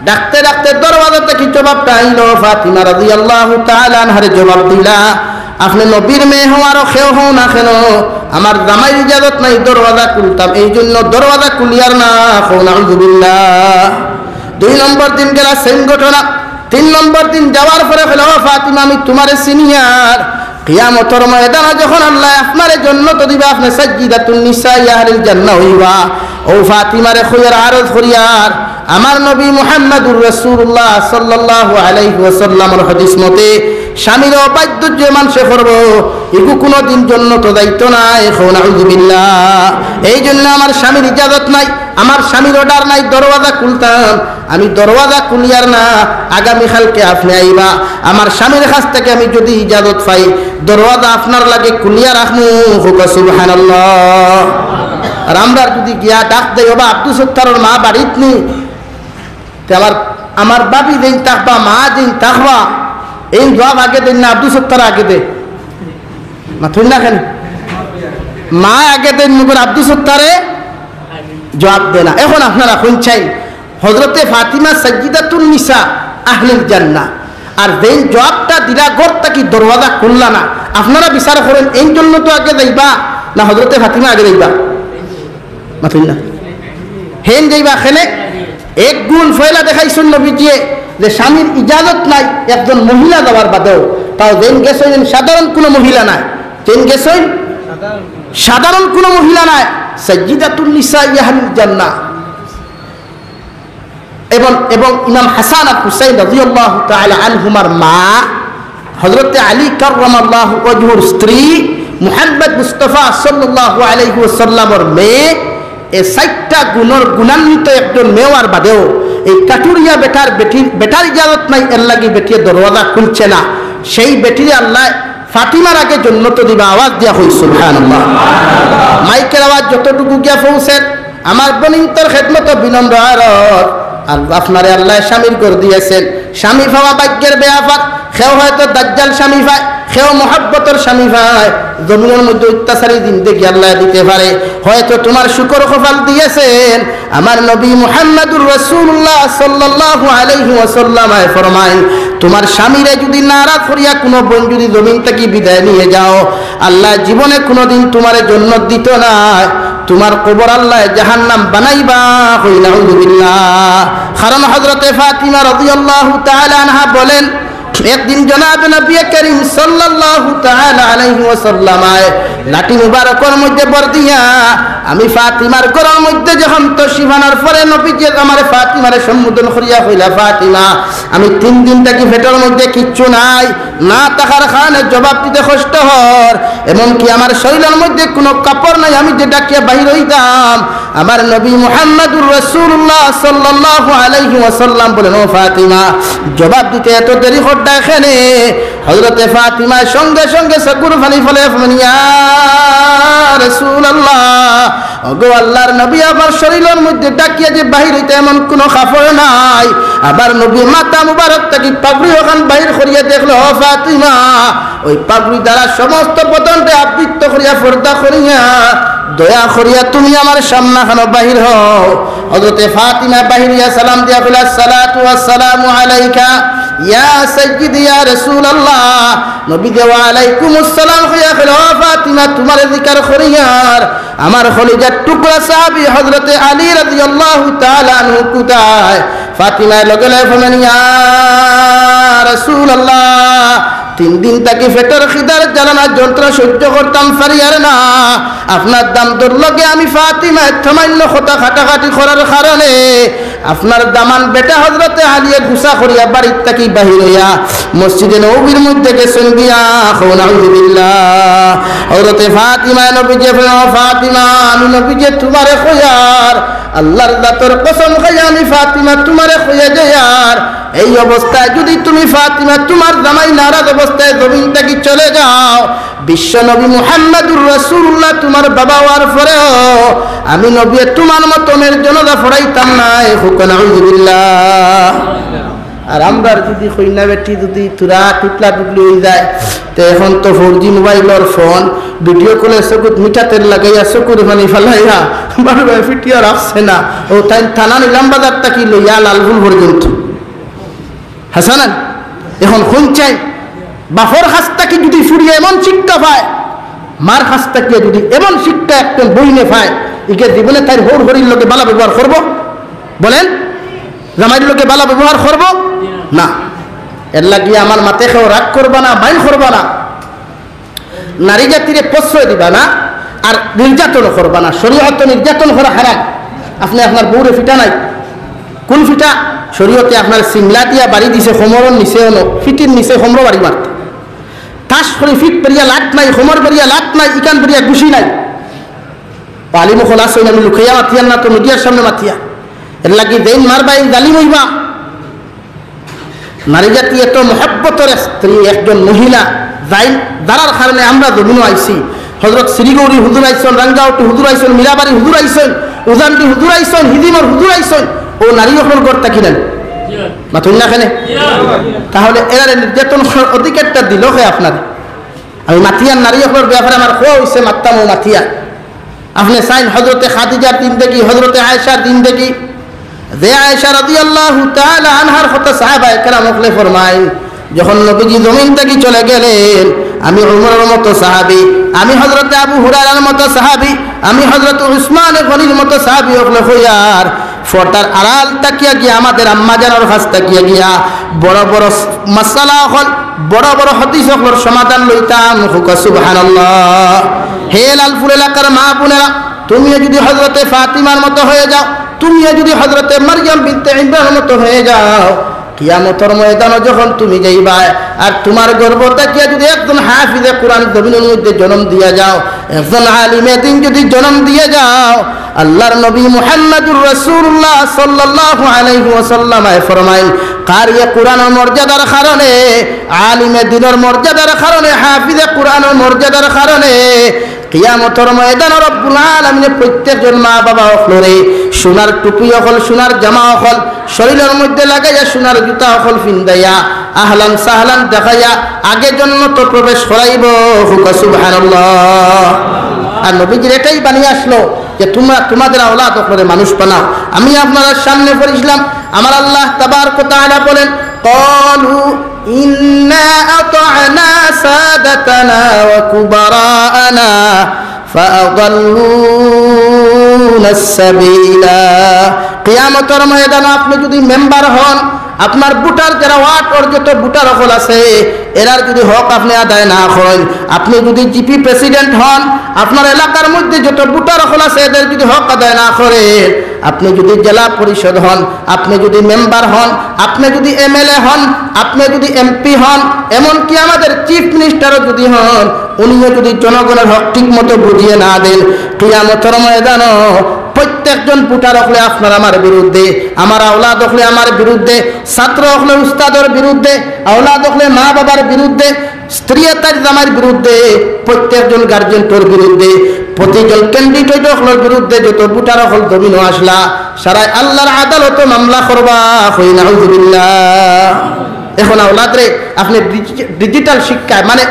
ডাকতে ডাকতে দরওয়াজা থাকি জবাবটা আইলো, ফাতিমা রাদিয়াল্লাহু তাআলা আনহারে জবাব দিলা, "আপনে নবীর মেয়ে হও আর কেউ হও না কেন, আমার জামাইর ইজাজত নাই দরওয়াজা খুলতাম, এই জন্য দরওয়াজা খুলিয়ার না।" কও নাউজুবিল্লাহ। দুই নম্বর দিন গেলা, same ঘটনা। তিন নম্বর দিন যাওয়ার পরে কইলা, "ও ফাতিমা, আমি তুমারে চিনিয়ার, কিয়ামতর ময়দানো যখন আল্লায় আপনারে জন্নত দিবা, আপনে সাইয়্যিদাতুন নিসাই আহলিল জান্নাহ অইবা। ও ফাতিমারে কইয়ার আরজ করিয়ার, আমার নবী মুহাম্মাদুর রাসূলুল্লাহ সাল্লাল্লাহু আলাইহি ওয়াসাল্লামর হাদিস মতে স্বামীর অবাধ্য যে মানষে করবো, ইগু কুনুদিন জন্নত যাইতো নায়।" কও নাউজুবিল্লাহ। এই জন্য আমার স্বামীর ইজাজত নাই, আমার স্বামীর order নাই দরওয়াজা খুলতাম, আমি দরওয়াজা খুলিয়ার না। আগামী কালকে আপনে আইবা, আমার স্বামীর কাছ থাকি আমি যদি ইজাজত পাই, দরওয়াজা আপনার লাগি খুলিয়া রাখমু। কউক্কা সুবহানাল্লাহ। আর আমরা যদি গিয়া ডাক দেই, "ওবা আব্দুস সত্তারর মা বাড়িত নি?" তে আমার, আমার ভাবি যেইন থাকবা, মা যেইন থাকবা, এইন জবাব আগে দেইন না আব্দুস সত্তার আগে দে? মাতইন না কেনে? মা আগে দেইন, মগর আব্দুস সত্তারে জবাব দে না। এখন আপনারা হুনছইন, হযরতে ফাতিমা সাইয়্যিদাতুন নিসা আহলিল জান্নাহ। আর যেইন জবাবটা দিলা ঘর থাকি দরওয়াজা খুললা না, আপনারা বিচার করইন, এইন জন্নতো আগে যাইবা না হযরতে ফাতিমা আগে যাইবা? মাতইন না। হেইন যাইবা কেনে? এক গুণ পয়লা দেখাইছইন নবীজিয়ে যে স্বামীর ইজাজত নাই একজন মহিলা যাওয়ার বাদেও, তাও যেইন গেছইন সাধারণ কুনু মহিলা নায়, যেইন গেছইন সাধারণ কুনু মহিলা নায়, সাইয়্যিদাতুন নিসাই আহলিল জান্নাহ। এবং, এবং ইমাম হাসান আর হুসাইন রাদিয়াল্লাহু তাআলা আনহুমার মা হযরতে আলী কাররামাল্লাহু ওয়াজহুর স্ত্রী মুহাম্মদ মুস্তাফা সাল্লাল্লাহু আলাইহি ওয়াসাল্লামর মেয়ে, এ চাইরটা গুণর গুণান্বিত একজন মেয়ে অওয়ার বাদেও এই কাটুরিয়া বেটার, বেটির, বেটার ইজাজত নাই, এরলাগি বেটিয়ে দরওয়াজা খুলছে না। সেই বেটিরে আল্লায় ফাতিমার আগে জন্নত দিবা, আওয়াজ দিয়া কই সুবহানাল্লাহ। মাইকের আওয়াজ যতটুকু গিয়া পৌঁছের, আমার বইনতর খেদমতো বিনম্র আরজ, আর আপনারে আল্লায় স্বামীর ঘর দিয়েছেন, স্বামী পাওয়া ভাগ্যের বেয়াপার। কেউ হয়তো দাজ্জাল স্বামী পায়, কেউ মহব্বতর স্বামী পায়, জমিনর মধ্যে অত্যাচারী জিন্দেগি আল্লায় দিতে পারে। হয়তো তুমার শুকর কপাল দিয়েছেন, আমার নবী মুহাম্মাদুর রাসূলুল্লাহ সাল্লাল্লাহু আলাইহি ওয়াসাল্লাম আয় ফরমাইন, তুমার স্বামীরে যুদি নারাজ করিয়া কুনু বইন যুদি জমিন থাকি বিদায় নিয়ে যাও, আল্লায় জীবনে কুনুদিন তুমারে জন্নত দিতো নায়, তুমার কবর আল্লায় জাহান্নাম বানাইবা। কই নাউজুবিল্লাহ। কারণ হযরতে ফাতিমা রাদিয়াল্লাহু তাআলা আনহা বলেন, একদিন জনাব নবী করিম সাল্লাল্লাহু তাআলা আলাইহি ওয়াসাল্লাম আয় লাঠি মুবারকর মধ্যে ভর দিয়া আমি ফাতিমার ঘরর মধ্যে যখন তশরিফ আনার পরে নবীজি আমারে ফাতিমারে সম্বোধন করিয়া কইলা, "ফাতিমা, আমি তিন দিন থাকি পেটর মধ্যে কিচ্ছু নাই, না থাকার কারণে জবাব দিতে কষ্ট হর, এমনকি আমার শরীলর মধ্যে কুনু কাপড় নাই, আমি যে ডাকিয়া বাহির অইতাম।" আমার নবী মুহাম্মাদুর রাসূলুল্লাহ সাল্লাল্লাহু আলাইহি ওয়াসাল্লাম বলেন, "ও ফাতিমা, জবাব দিতে এত দেরি করতায় কেনে?" হযরতে ফাতিমায় সঙ্গে সঙ্গে চকুর পানি ফালাইয়া ফরমাইন, "ইয়া রাসূলুল্লাহ, ওগো আল্লাহর নবী, আমার শরীলর মধ্যে ডাকিয়া যে বাহির অইতা এমন কুনু কাপড় নাই।" আমার নবী মাথা মুবারক থাকি পাগড়ি অখান বাহির করিয়া দেখলো, ও ফাতিমা, ওই পাগড়ি দ্বারা সমস্ত বদনরে আবৃত করিয়া পর্দা করিয়া দয়া করিয়া তুমি আমার সামনাখানো বাহির হও। হযরতে ফাতিমা বাহির অইয়া সালাম দিয়া কইলা, "আসসালাতু ওয়াসসালামু আলাইকা ইয়া সাইয়্যিদি ইয়া রাসূলুল্লাহ।" নবীজি ওয়া আলাইকুমুস সালাম কইয়া কইলা, "ও ফাতিমা, তুমারে জিকার করিয়ার আমার কলিজার টুকরা সাহাবী হযরতে আলী রাদিয়াল্লাহু তাআলা আনহু কুথায়?" ফাতিমায় লগে লগে ফরমাইন, "ইয়া রাসূলুল্লাহ, তিন দিন থাকি পেটর খিদার জ্বালানা যন্ত্রণা সহ্য করতাম পারিয়ার না। আপনার দামদর লগে আমি ফাতিমায় সামান্য কথা কাটাকাটি করার কারণে আপনার দামান বেটা হযরতে আলীয়ে গুসা করিয়া বাড়ির থাকি বাহির অইয়া মসজিদে নববীর মধ্যে গেছইন গিয়া।" কও নাউজুবিল্লাহ। হযরতে ফাতিমায় নবীজিরে ফরমাইন, "ও ফাতিমা, আমি নবীজিয়ে তুমারে কইয়ার, আল্লাহর জাতর কসম খাইয়া আমি ফাতিমা তুমারে কইয়া যাইয়ার, এই অবস্থায় যুদি তুমি ফাতিমা তুমার জামাই নারাজ অবস্থায় জমিন থাকি চলে যাও, বিশ্ব নবী মুহাম্মাদুর রাসূলুল্লাহ তুমার বাবা অওয়ার পরেও আমি নবীয়ে তুমার মতো মেয়ের জানাজা পড়াইতাম নায়।" কও নাউজুবিল্লাহ। আর আমরার যদি কইনা বেটি যদি থুড়া টুটলা টুটলি অই যায়, তে এখন তো ফোর জি মোবাইলর ফোন, ভিডিও কলে চকুত মিঠা তেল লাগাইয়া চকুর পানি ফালাইয়া বারবার ফিটিয়া রাখছে না। অউ তাইন থানা নিলাম বাজার থাকি লইয়া লালফুল পর্যন্ত। হাসানান, এখন হুনছইন, বাপর কাছ থাকি যদি ফুড়িয়ে এমন শিক্ষা পায়, মার কাছ থাকি যদি এমন শিক্ষা একজন বইনে পায়, ইগে জীবনে তাইর হউর হড়ির লগে বালা ব্যবহার করবো? বলেন, জামাইর লগে বালা ব্যবহার করবো না। এর লাগি আমার মাতে কেউ রাগ করবা না, মাইন্ড করবা না। নারী জাতিরে প্রশ্রয় দিবা না, আর নির্যাতন করবা না। শরীয়তে নির্যাতন করা হারাম। আপনে আপনার বউরে ফিটা নাই, কোন ফিটা? শরীয়তে আপনার সিংলা দিয়া বাড়ি দিছে, কোমরর নিচে অনো, ফিটির নিচে কোমরো বাড়ি মারতে। ঠাস করি ফিট বেরিয়া লাত নাই, কোমর বেরিয়া লাত নাই, ইকান বেরিয়া গুশি নাই। আলিম অকল আছইন, আমি লুকাইয়া মাতিয়ার না তো মিডিয়ার সামনে মাতিয়া। এর লাগি যেইন মারবা, এইন জালিম অইবা। নারী জাতি এত মহব্বতর স্ত্রী, একজন মহিলা, যাই, যারার কারণে আমরা জমিনো আইছি। হজরত শ্রীগৌরী হুজুর আইছইন, রাঙ্গাউটি হুজুর আইছইন, মীরাবাড়ি হুজুর আইছইন, উজানডি হুজুর আইছইন, হিদিমর হুজুর আইছইন। অউ নারী অকলর ঘর থাকি নানি? মাতুন না কেনে? তাহলে এরারে নির্যাতন করার অধিকারটা দিল কে আপনারে? আমি মাতিয়ার নারী অকলর ব্যাপারে আমার কওয়া অইছে, মাততাম অউ মাতিয়ার। আপনে চাইন হজরতে খাদিজার জিন্দেগি, হজরতে আয়েশার জিন্দেগি, যে আয়েশা রাদিয়াল্লাহু তাআলা আনহার কথা সাহাবায়ে কেরাম অকলে ফরমাইন, যখন নবীজি জমিন থাকি চলে গেলেন, আমি উমরর মতো সাহাবী, আমি হজরতে আবু হুরায়রার মতো সাহাবী, আমি হজরত উসমান গনির মতো সাহাবী অকলে কইয়ার পর্দার আড়াল থাকিয়া গিয়া আমাদের আম্মা জানর কাছ থাকিয়া গিয়া বড় বড় মাসালা অকল, বড় বড় হাদিস অকলর সমাধান লইতাম। কউক্কা সুবহানাল্লাহ। হে লালপুর এলাকার মা বোনেরা, তুমিও যদি হজরতে ফাতিমার মতো হয়ে যাও, তুমিও যদি হজরতে মারিয়াম বিনতে ইমরানর মতো হয়ে যাও, কিয়ামতর ময়দানো যখন তুমি যাইবায়, আর তুমার গর্ভ থাকিয়া যদি একজন হাফিজে কোরআন জমিনর মধ্যে জন্ম দিয়া যাও, একজন আলিমে দিন যদি জন্ম দিয়া যাও, আল্লাহর নবী মুহাম্মাদুর রাসূলুল্লাহ সাল্লাল্লাহু আলাইহি ওয়াসাল্লাম ফরমাইন, কারিয়ে কোরআনর মর্যাদার কারণে, আলিমে দিনর মর্যাদার কারণে, হাফিজে কোরআনর মর্যাদার কারণে কিয়ামতর ময়দানো রব্বুল আলামিনে প্রত্যেকজন মা বাবা অকলরে সোনার টুপি অকল, সোনার জামা অকল, শরীরর মধ্যে লাগাইয়া সোনার জুতা অকল ফিন্দাইয়া, আহলান সাহলান দেখাইয়া আগে জন্নতো প্রবেশ করাইবো। কউক্কা সুবহানাল্লাহ। আর নবীজির এটাই বাণী আসলো যে তুমরা তুমাদের আওলাদ অকলরে মানুষ বানাও। আমি আপনারার সামনে পড়ছিলাম, আমার আল্লাহ তাবারক ওয়া তাআলা বলেন, قالوا إنا أطعنا سادتنا وكبراءنا فأضلونا السبيلا। কিয়ামতর ময়দানো আপনে যদি মেম্বার হন, আপনার ভোটার যারা ওয়ার্ডর যত ভোটার অকল আছে, এরার যদি হক আপনে আদায় না করেন, আপনে যদি জিপি প্রেসিডেন্ট হন, আপনার এলাকার মধ্যে যত ভোটার অকল আছে, এদের যদি হক আদায় না করেন, আপনে যদি জেলা পরিষদ হন, আপনে যদি মেম্বার হন, আপনে যদি এমএলএ হন, আপনে যদি এমপি হন, এমনকি আমাদের চিফ মিনিস্টারও যদি হন, উনিও যদি জনগণর হক ঠিক মতো বুঝিয়ে না দেন, কিয়ামতর ময়দানো প্রত্যেকজন ভোটার অকলে আপনার আমার বিরুদ্ধে, আমার আওলাদ অকলে আমার বিরুদ্ধে, ছাত্র অকলে উস্তাদর বিরুদ্ধে, আওলাদ অকলে মা বাবার বিরুদ্ধে, স্ত্রী তার জামাইর বিরুদ্ধে, প্রত্যেকজন গার্জেন্টর বিরুদ্ধে, প্রতিজন ক্যান্ডিডেট অকলর বিরুদ্ধে যত ভোটার অকল জমিনো আসলা, সারাই আল্লাহর আদালতো মামলা করবা। কই নাউজুবিল্লাহ। এখন আওলাদরে আপনে ডিজি-, ডিজিটাল শিক্ষায়, মানে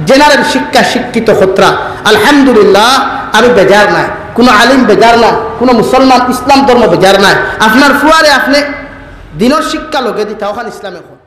জেনারেল শিক্ষা শিক্ষিত কররা, আলহামদুলিল্লাহ, আমি বেজার নাই, কোনো আলিম বেজার না, কোনো মুসলমান ইসলাম ধর্ম বেজার নাই। আপনার ফুয়ারে আপনে দিনর শিক্ষা লগে দিতা, অখান ইসলামে কয়।